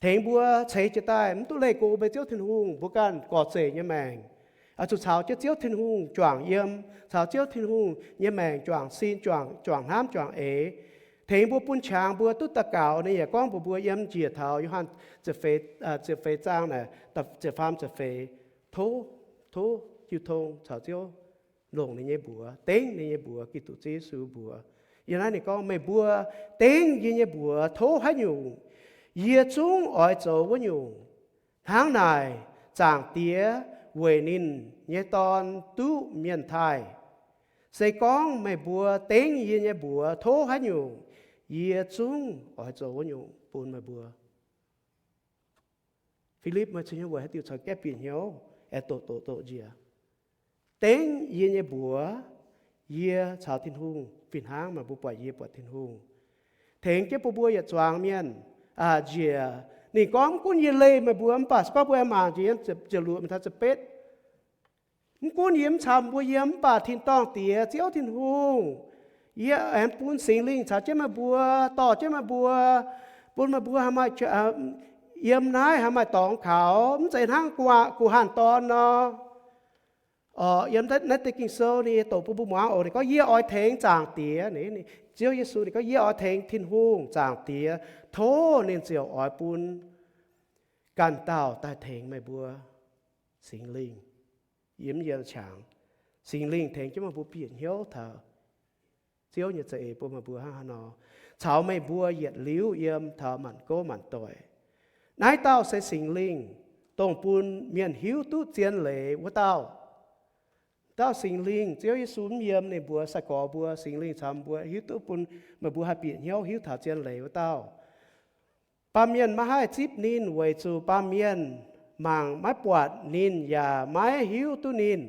Tengx mbuo ceix jiez daaih mv duqv leih go mbuo Ziouv Tin-Hungh, mbuo ganh gorc zeic nyei maengc, oix zuqc caux jienv Ziouv Tin-Hungh juangc yiem, caux Ziouv Tin-Hungh nyei maengc juangc sin, juangc, juangc hnamv, juangc eix. Tengx mbuo bun qangx mbuo duqv daux gaux. Ninh yaac gorngv mbuox mbuo yiem njiec taux Yo^han ziepc feix, ziepc feix zaang naaic, ziepc faam ziepc feix, tov, tov jiu tong caux Ziouv longc ninh nyei mbuox, dengv ninh nyei mbuox, Giduc Ziouv Yesu mbuox. Yiem naaiv ninh gorngv, meih mbuo dengv yie nyei mbuox tov haaix nyungc, yie zungv oix zoux wuov nyungc. Hnangv naaic, Zaangc Diex weic ninh nyei Dorn duqv mienh taaih. Se gorngv meih mbuo dengv yie nyei mbuox tov haaix nyungc, yie zungv oix zoux wuov nyungc bun meih mbuo. Filipv, meih cingx nyei weic haaix diuc corc gaeqv bieqc hnyouv aengx doqc doqc doqc njiec? Dengv yie nyei mbuox, yie caux Tin-Hungh fih hnangv meih mbuo buatc yie buatc Tin-Hungh. Tengx jienv bun mbuo yietc zuangx mienh njiec. Ninh gorngv, mv gunv yie leih meih mbuo mv baac, se gorngv mbuo aengx mangc njiec yiem ziepc luoqc mingh taux ziepc betv, mv gunv yie mv caux mbuo yiem mv baac tin-dorngh Diex, Ziouv Tin-Hungh, yie aengx bun Singx Lingh caux jienv meih mbuo, dorh jienv meih mbuo, bun meih mbuo haih maaih, yiem naaiv haih maaih dorngx kaux, mv zeiz hnangv guh hanh dorn nor. Yiem naaiv deix Ging-Sou ninh doqc bun mbuo muangx oc. Ninh gorngv, yie oix tengx Zaangc Diex. Ziouv Yesu ninh gorngv, yie oix tengx Tin-Hungh Zaangc Diex, tov ninh ziouc oix bun ganh dauh daaih tengx meih mbuo, Singx Lingh. Yie mv yiem qangx, Singx Lingh tengx jienv meih mbuo bieqc hnyouv taux Ziouv nyei za'eix bun meih mbuo hnangv haaix nor, caux meih mbuo yietc liuz yiem taux maanc gouv maanc doic. Naaiv dauh se Singx Lingh, dongh bun mienh hiuv duqv zien leiz wuov dauh. Dauh Singx Lingh, Ziouv Yesu mv yiem, ninh mbuox sai-gorx mbuo, Singx Lingh caux mbuo hiuv duqv bun meih mbuo haih bieqc hnyouv hiuv taux zien leiz wuov dauh. Baamh mienh maiv haih zipv ninh weic zuqc baamh mienh mangc maiv buatc ninh yaac maiv hiuv duqv ninh.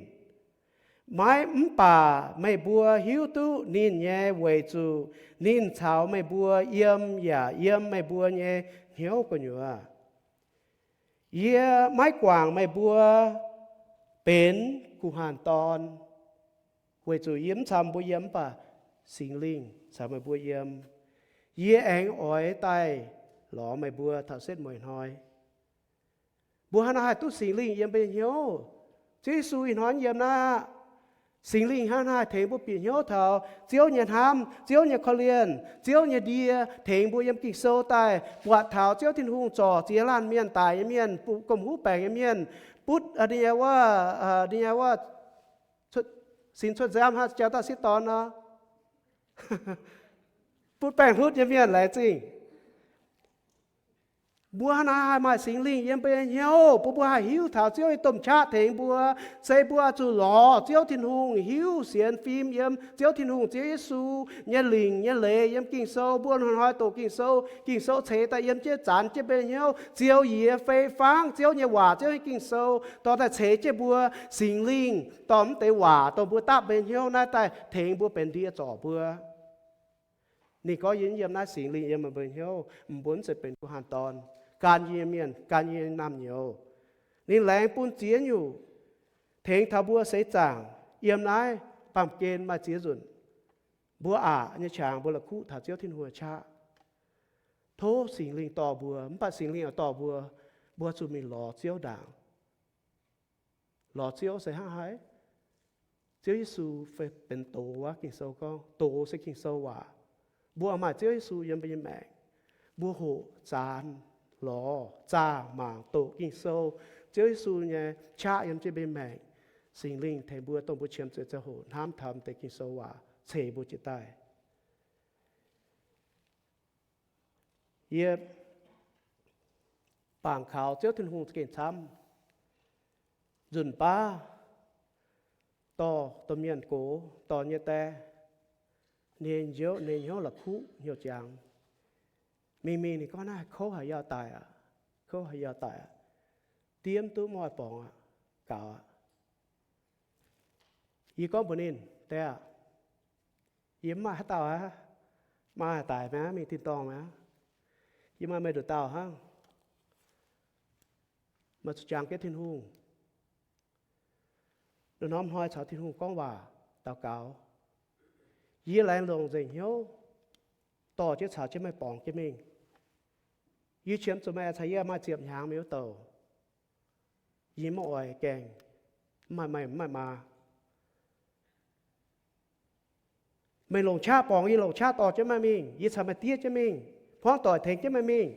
Maiv mv baac meih mbuo hiuv duqv ninh nyei weic zuqc ninh caux meih mbuo yiem yaac yiem meih mbuo nyei hnyouv gu'nyuoz. Yie maiv guangc meih mbuo benx guh hanh dorn, weic zuqc yie mv caux mbuo yiem, mv baac Singx Lingh caux meih mbuo yiem. Yie aengx oix daaih lorz meih mbuo taux setv mueiz hnoi. Mbuo hnangv naaiv haih duqv Singx Lingh yiem mbuo nyei hnyouv. Ziouv Yesu ih hnoi yiem naaiv aqv. Singx Lingh hnangv naaiv haih tengx mbuo bieqc hnyouv taux Ziouv nyei hnamv, Ziouv nyei korv-lienh, Ziouv nyei ndie, tengx mbuo yiem Ging-Sou daaih buatc taux Ziouv Tin-Hungh zorc ziex laanh mienh daic nyei mienh, butv gomh huv baengc nyei mienh, butv ninh nyei wuov, ninh nyei wuov, sin cuotv nziaamv hnangv jauv dauh sieqv dorn nor, butv baengh hlutv nyei mienh laengz zingh. Mbuo hnangv naaiv haih maaih Singx Lingh yiem mbuo nyei hnyouv, bun mbuo haih hiuv taux Ziouv nyei domh qaqv tengx mbuo. Se mbuo oix zuqc lorz Ziouv Tin-Hungh, hiuv sienx fim yiem Ziouv Tin-Hungh, Ziouv Yesu nyei lingc nyei leiz yiem Ging-Sou. Mbuo hnoi-hnoi doqc Ging-Sou, Ging-Sou ceix daaih yiem jienv, zanx jienv mbuo nyei hnyouv, ziouc yie fei fangv Ziouv nyei waac, Ziouv nyei Ging-Sou dorh daaih ceix jienv mbuo. Singx Lingh dorh mv deix waac dongh mbuo dapv mbuo nyei hnyouv naaiv daaih tengx mbuo benx ndie zorc mbuo. Ninh gorngv, yie yiem naaiv, Singx Lingh yiem meih mbuo hnyouv, meih mbuo mv zeiz benx guh hanh dorn, gan yie nyei mienh, gan yie nyei naamh nyouz. Ninh laengz bun ziex nyungc tengx taux mbuo seix zaangc yiem naaiv baamh gen maaih ziex nzunc, mbuo aqc nyei qangx mbuo la'kuqv taux Ziouv Tin-Hungh nyei qaqv. Tov Singx Lingh dorh mbuo, mv baac Singx Lingh oix dorh mbuo, mbuo zuqc mingh lorz Ziouv ndaangc. Lorz Ziouv se hnangv haaix? Ziouv Yesu fai benx doz wuov, Ging-Sou gorngv doz se Ging-Sou waac. Mbuo maaih Ziouv Yesu yiem mbuo nyei maengc, mbuo hoqc, zaanx, lorz, zaah, mangc, doqc Ging-Sou, Ziouv Yesu nyei qaqv yiem jienv mbuo nyei maengc. Singx Lingh tengx mbuo, dongh mbuo qiemx zuqc ziangh hoc hnamv taux deix Ging-Sou waac ceix mbuo jiez daaih. Yie bangc kaux Ziouv Tin-Hungh za'gengh camv. Nzunc baav dorh domh mienh gox, dorh nyei die, ninh njoux, ninh hnyouv la'kuqv hnyouv jangx. Mingh mingh ninh gorngv, naaiv kouv haaix yaac daic aqv, kouv haaix yaac daic aqv. Diev mv duqv, mv oix borngz aqv, gaux aqv. Yie gorngv mbuox ninh, die aah, yie mv maaih haaix dauh aqv. Maaih daic mi'aqv, mingh tin-dorngh mi'aqv. Yie maaih meih nduqc dauh hnangv. Meih zuqc jangx jienv Tin-Hungh. Norm-norm hnoi caux Tin-Hungh gorngv waac, daux gaux. Yie laengz longc nzengc hnyouv dorh jienv caux jienv meih borngz jienv mingh. Yie qiemx zuqc meih caux yie maaih ziepc hnyangx mingh wuov douc. Yie maiv oix gaengh, mv maaih meih mv maaih maa. Meih longc qaqv borngz, yie longc qaqv dorh jienv meih mingh. Yie caux meih diev jienv mingh, hmuangv doic tengx jienv meih mingh.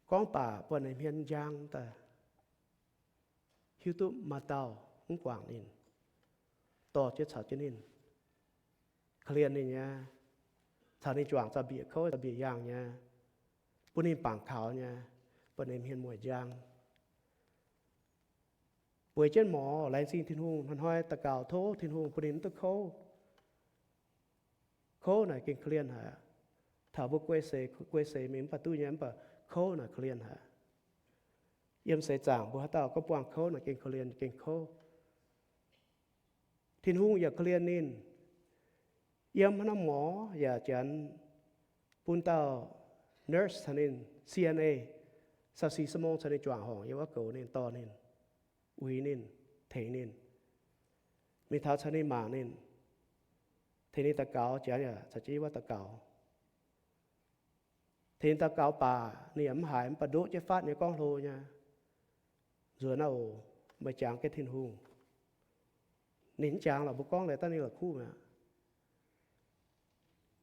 Gorngv baac buatc ninh hmien njang daaih, hiuv duqv maaih dauh mv guangc ninh, dorh jienv caux jienv ninh, korv-lienh ninh nyei, caux ninh juangc zaux-mbiec kouv zaux-mbiec yangh nyei, bun ninh bangc kaux nyei, buatc ninh hmien mueic njang. Bueix jienv morz, laengz zingh Tin-Hungh, hnoi-hnoi daux gaux tov Tin-Hungh bun ninh mv duqv kouv. Kouv naaic gengh korv-lienh haic. Taux mbuo guei seix, guei seix mingh mv baac duqv nyei, mv baac kouv naaic korv-lienh haic. Yiem seix zaangc mbuo haaix dauh gorngv buangh kouv naaic gengh korv-lienh, gengh kouv. Tin-Hungh yaac korv-lienh ninh. Yiem haaix norm morz yaac janx bun dauh nurse caux ninh, C N A, sau si samong caux ninh juangc horngc yiem wuov goux ninh, dorh ninh, uix ninh, tengx ninh, mingh taux caux ninh mangc ninh, tengx ninh daux gaux, janx yaac caux jienv wuov daux gaux. Tengx ninh daux gaux baac ninh yaac mv haiz, mv baac ndoqv jienv fatv nyei gorngv hlo nyei, nzuonx naaiv oc, meih jangx jienv Tin-Hungh. Ninh mv jangx lorqc, mbuo gorngv liuz daaih ninh la'kuqv mi'aqv.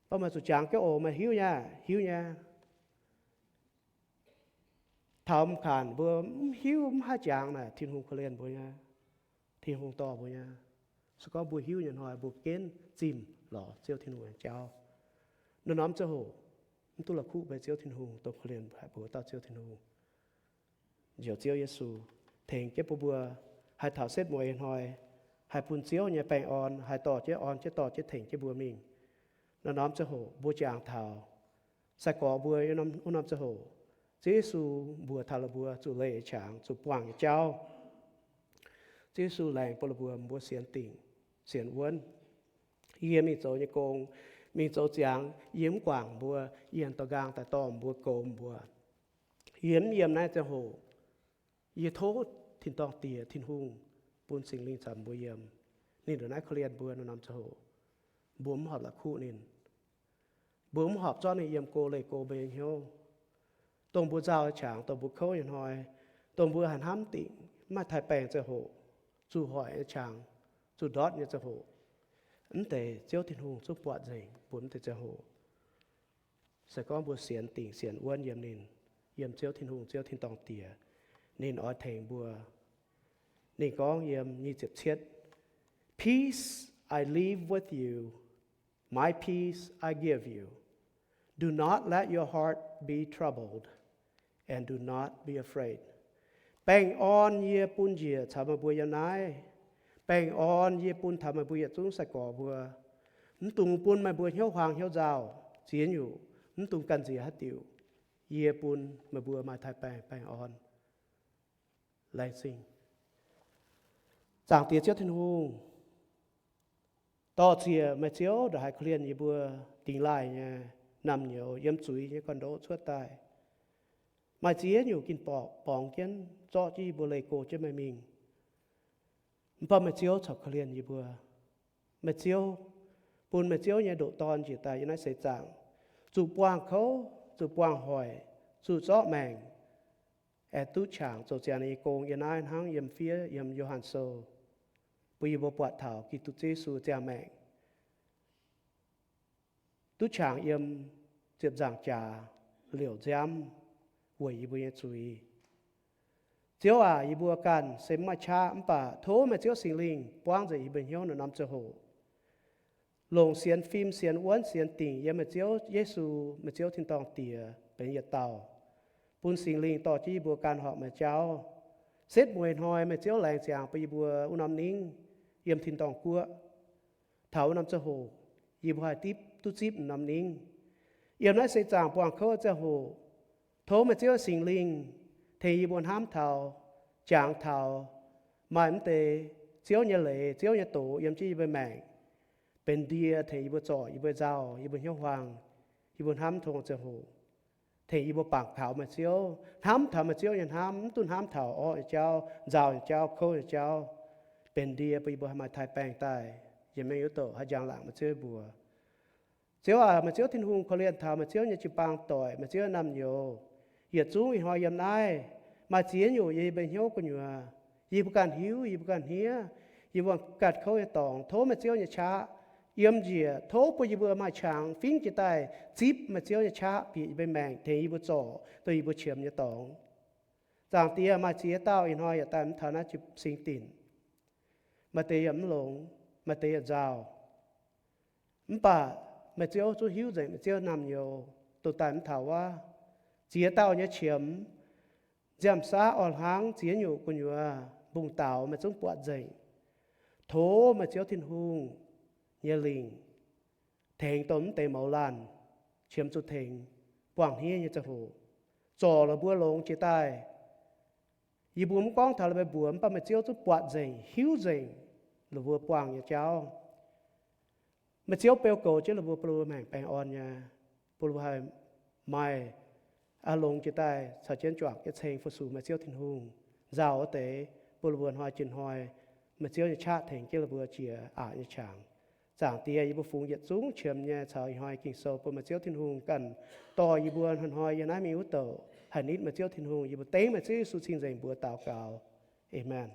Mv baac meih zuqc jangx jienv oc, meih hiuv nyei, hiuv nyei. Taux m'kanc mbuo mv hiuv mv haih jangx naaic, Tin-Hungh korv-lienh mbuo nyei, Tin-Hungh dorh mbuo nyei. Se gorngv mbuo hiuv nyei hnoi, mbuo genv zimh lorz Ziouv Tin-Hungh nyei jauv. Norm-norm ziangh hoc mv duqv la'kuqv mbuo nyei Ziouv Tin-Hungh, dongh korv-lienh haic mbuo dauh Ziouv Tin-Hungh. Njoux Ziouv Yesu tengx jienv bun mbuo haih taux setv mueiz hnoi, haih bun Ziouv nyei baengh orn haih dorh jienv, orn jienv, dorh jienv, tengx jienv mbuo mingh. Norm-norm ziangh hoc mbuo jangx taux sai-gorx mbuo wuov norm ziangh hoc, Ziouv Yesu mbuox taux la'mbuo zuqc leih nyei qangx, zuqc buangh nyei jauv. Ziouv Yesu laengz bun la'mbuo, mbuo sienx dingc, sienx wuonv. Yie mingh zoux nyei gong, mingh zoux ziangx, yie mv guangc mbuo, yie aengx dorh nqaang daaih dorh mbuo, goux mbuo. Yie mv yiem naaiv ziangh hoc, yie tov tin-dorngh Diex Tin-Hungh bun Singx Lingh caux mbuo yiem. Ninh ndongc naaiv korv-lienh mbuo norm-norm ziangh hoc. Mbuo mv horpc la'kuqv ninh. Mbuo mv horpc zorqv ninh yiem go leih go mbuo nyei hnyouv. Dongh mbuo nzauh nyei qangx, dongh mbuo kouv nyei hnoi, dongh mbuo haih hnamv dingc mv maaih taaix-baengh ziangh hoc, zuqc hoic nyei qangx, zuqc ndortv nyei ziangh hoc, mv deix Ziouv Tin-Hungh zungv buatc nzengc mbuo mv deix ziangh hoc. Se gorngv mbuo sienx dingc sienx wuonv yiem ninh, yiem Ziouv Tin-Hungh, Ziouv tin-dorngh Diex, ninh oix tengx mbuo. Ninh gorngv yiem nyic ziepc cietv, Peace I leave with you, my peace I give you. Do not let your heart be troubled, and do not be afraid. Baengh orn yie bun njiec caux meih mbuo yiem naaiv. Baengh orn yie bun taux meih mbuo yietc zungv sai-gorx mbuo. Mv dungx bun meih mbuo hnyouv huaang hnyouv nzauh, ziex nyungc, mv dungx gamh nziex haaix diuc. Yie bun meih mbuo maaih taaix-baengh, baengh orn. Laengz zingh. Zaangc Diex Ziouv Tin-Hungh, dorh ziec meih Ziouv ndongc haaix korv-lienh yie mbuo dingx laaih nyei naamh nyouz yiem zuiz nyei gorn-ndoqv cuotv daaih. Maaih ziex nyungc gin-borqc borngz jienv zorqv jienv yie mbuo leih go jienv meih mingh. Mv baac meih Ziouv corc korv-lienh yie mbuo. Meih Ziouv, bun meih Ziouv nyei ndoqc Dorn njiec daaih yiem naaiv seix zaangc, zuqc buangh kouv, zuqc buangh hoic, zuqc zorqv maengc, aengx duqv qangx zoux ziangx ninh nyei gong yiem naaiv hnangv yiem fiev yiem Yo^han Sou, bun yie mbuo buatc taux Giduc Yesu ziangh maengc, duqv qangx yiem ziepc nzaangc jaax liouc nziaamv weic yie mbuo nyei zuiz. Ziouv aac, yie mbuo ganh se mv maaih qaqv, mv baac tov meih Ziouv Singx Lingh buangv nzengc yie mbuo hnyouv norm-norm ziangh hoc, longc sienx fim, sienx wuonv, sienx dingc yiem meih Ziouv Yesu, meih Ziouv tin-dorngh Diex benx yietc dauh, bun Singx Lingh dorh jienv yie mbuo ganh horpc meih jauv. Setv mueiz hnoi meih Ziouv laengz ziangx bun yie mbuo wuov norm ningv yiem tin-dorngh guoqv. Taux wuov norm ziangh hoc, yie mbuo haih dipv duqv zipv norm ningv. Yiem naaiv seix zaangc buangh kouv ziangh hoc, tov meih Ziouv Singx Lingh tengx yie mbuo hnamv taux, jangx taux maaih mv deix Ziouv nyei leiz, Ziouv nyei doz yiem jienv yie mbuo maengc, benx ndie tengx yie mbuo zorc yie mbuo nzauh, yie mbuo hnyouv huaang, yie mbuo hnamv tong ziangh hoc. Tengx yie mbuo bangc kaux meih Ziouv, hnamv taux meih Ziouv nyei hnamv, mv dungx hnamv taux orqv nyei jauv, nzauh nyei jauv, kouv nyei jauv, benx ndie bun yie mbuo haih maaih taaix-baengh daaih, yietc mengh youc douc haih njang-laangc meih Ziouv mbuox. Ziouv aac, meih Ziouv Tin-Hungh korv-lienh taux meih Ziouv nyei jiu-baang doic, meih Ziouv naamh nyouz, yietc zungv ih hnoi yiem naaiv, maaih ziex nyungc yiem yie mbuo hnyouv gu'nyuoz, yie mbuo ganh hiuv, yie mbuo ganh hniev, yie mbuo ganh kouv nyei dorngx, tov meih Ziouv nyei qaqv yiem njiec, tov bun yie mbuo maaih qangx fingv jiez daaih zipv meih Ziouv nyei qaqv bieqc yie mbuo maengc, tengx yie mbuo zorc dongh yie mbuo qiemx nyei dorngx. Zaangc Diex, maaih ziex dauh ih hnoi yaac daaih mv taux naaiv jiu-sing dinc. Maaih deix yaac mv longx, maaih deix yaac nzauh. Mv baac meih Ziouv zungv hiuv nzengc meih Ziouv naamh nyouz, dongh daaih mv taux wuov. Ziex dauh nyei qiemx, nziaamv-saav orn-hlaangv ziex nyungc gu'nyuoz mbungv daux meih zungv buatc nzengc. Tov meih Ziouv Tin-Hungh nyei lingc tengx dongh mv deix mouz laanh qiemx zuqc tengx, buangh hniev nyei ziangh hoc, zorc la'buo longx jiex daaih. Yie mbuo mv gorngv taux la'buo mbuox, mv baac meih Ziouv zungv buatc nzengc, hiuv nzengc la'buo buangh nyei jauv. Meih Ziouv beu goux jienv la'buo, bun la'buo maengc baengh orn nyei, bun la'buo haih maaih, aa, longx jiex daaih caux jienv juangc jienv ceng fu-sux meih Ziouv Tin-Hungh. Nzauh wuov deix, bun la'buo hnoi jiex hnoi meih Ziouv nyei qaqv tengx jienv la'buo jiex aqc nyei qangx. Zaangc Diex, yie mbuo fungx yietc zungv qiemx nyei caux ih hnoi Ging-Sou bun meih Ziouv Tin-Hungh ganh dorh yie mbuo hnoi-hnoi yiem naaiv mingh wuov douc haih nitv meih Ziouv Tin-Hungh. Yie mbuo dengv meih Ziouv Yesu cing-nzengc mbuox daux gaux. Aamen.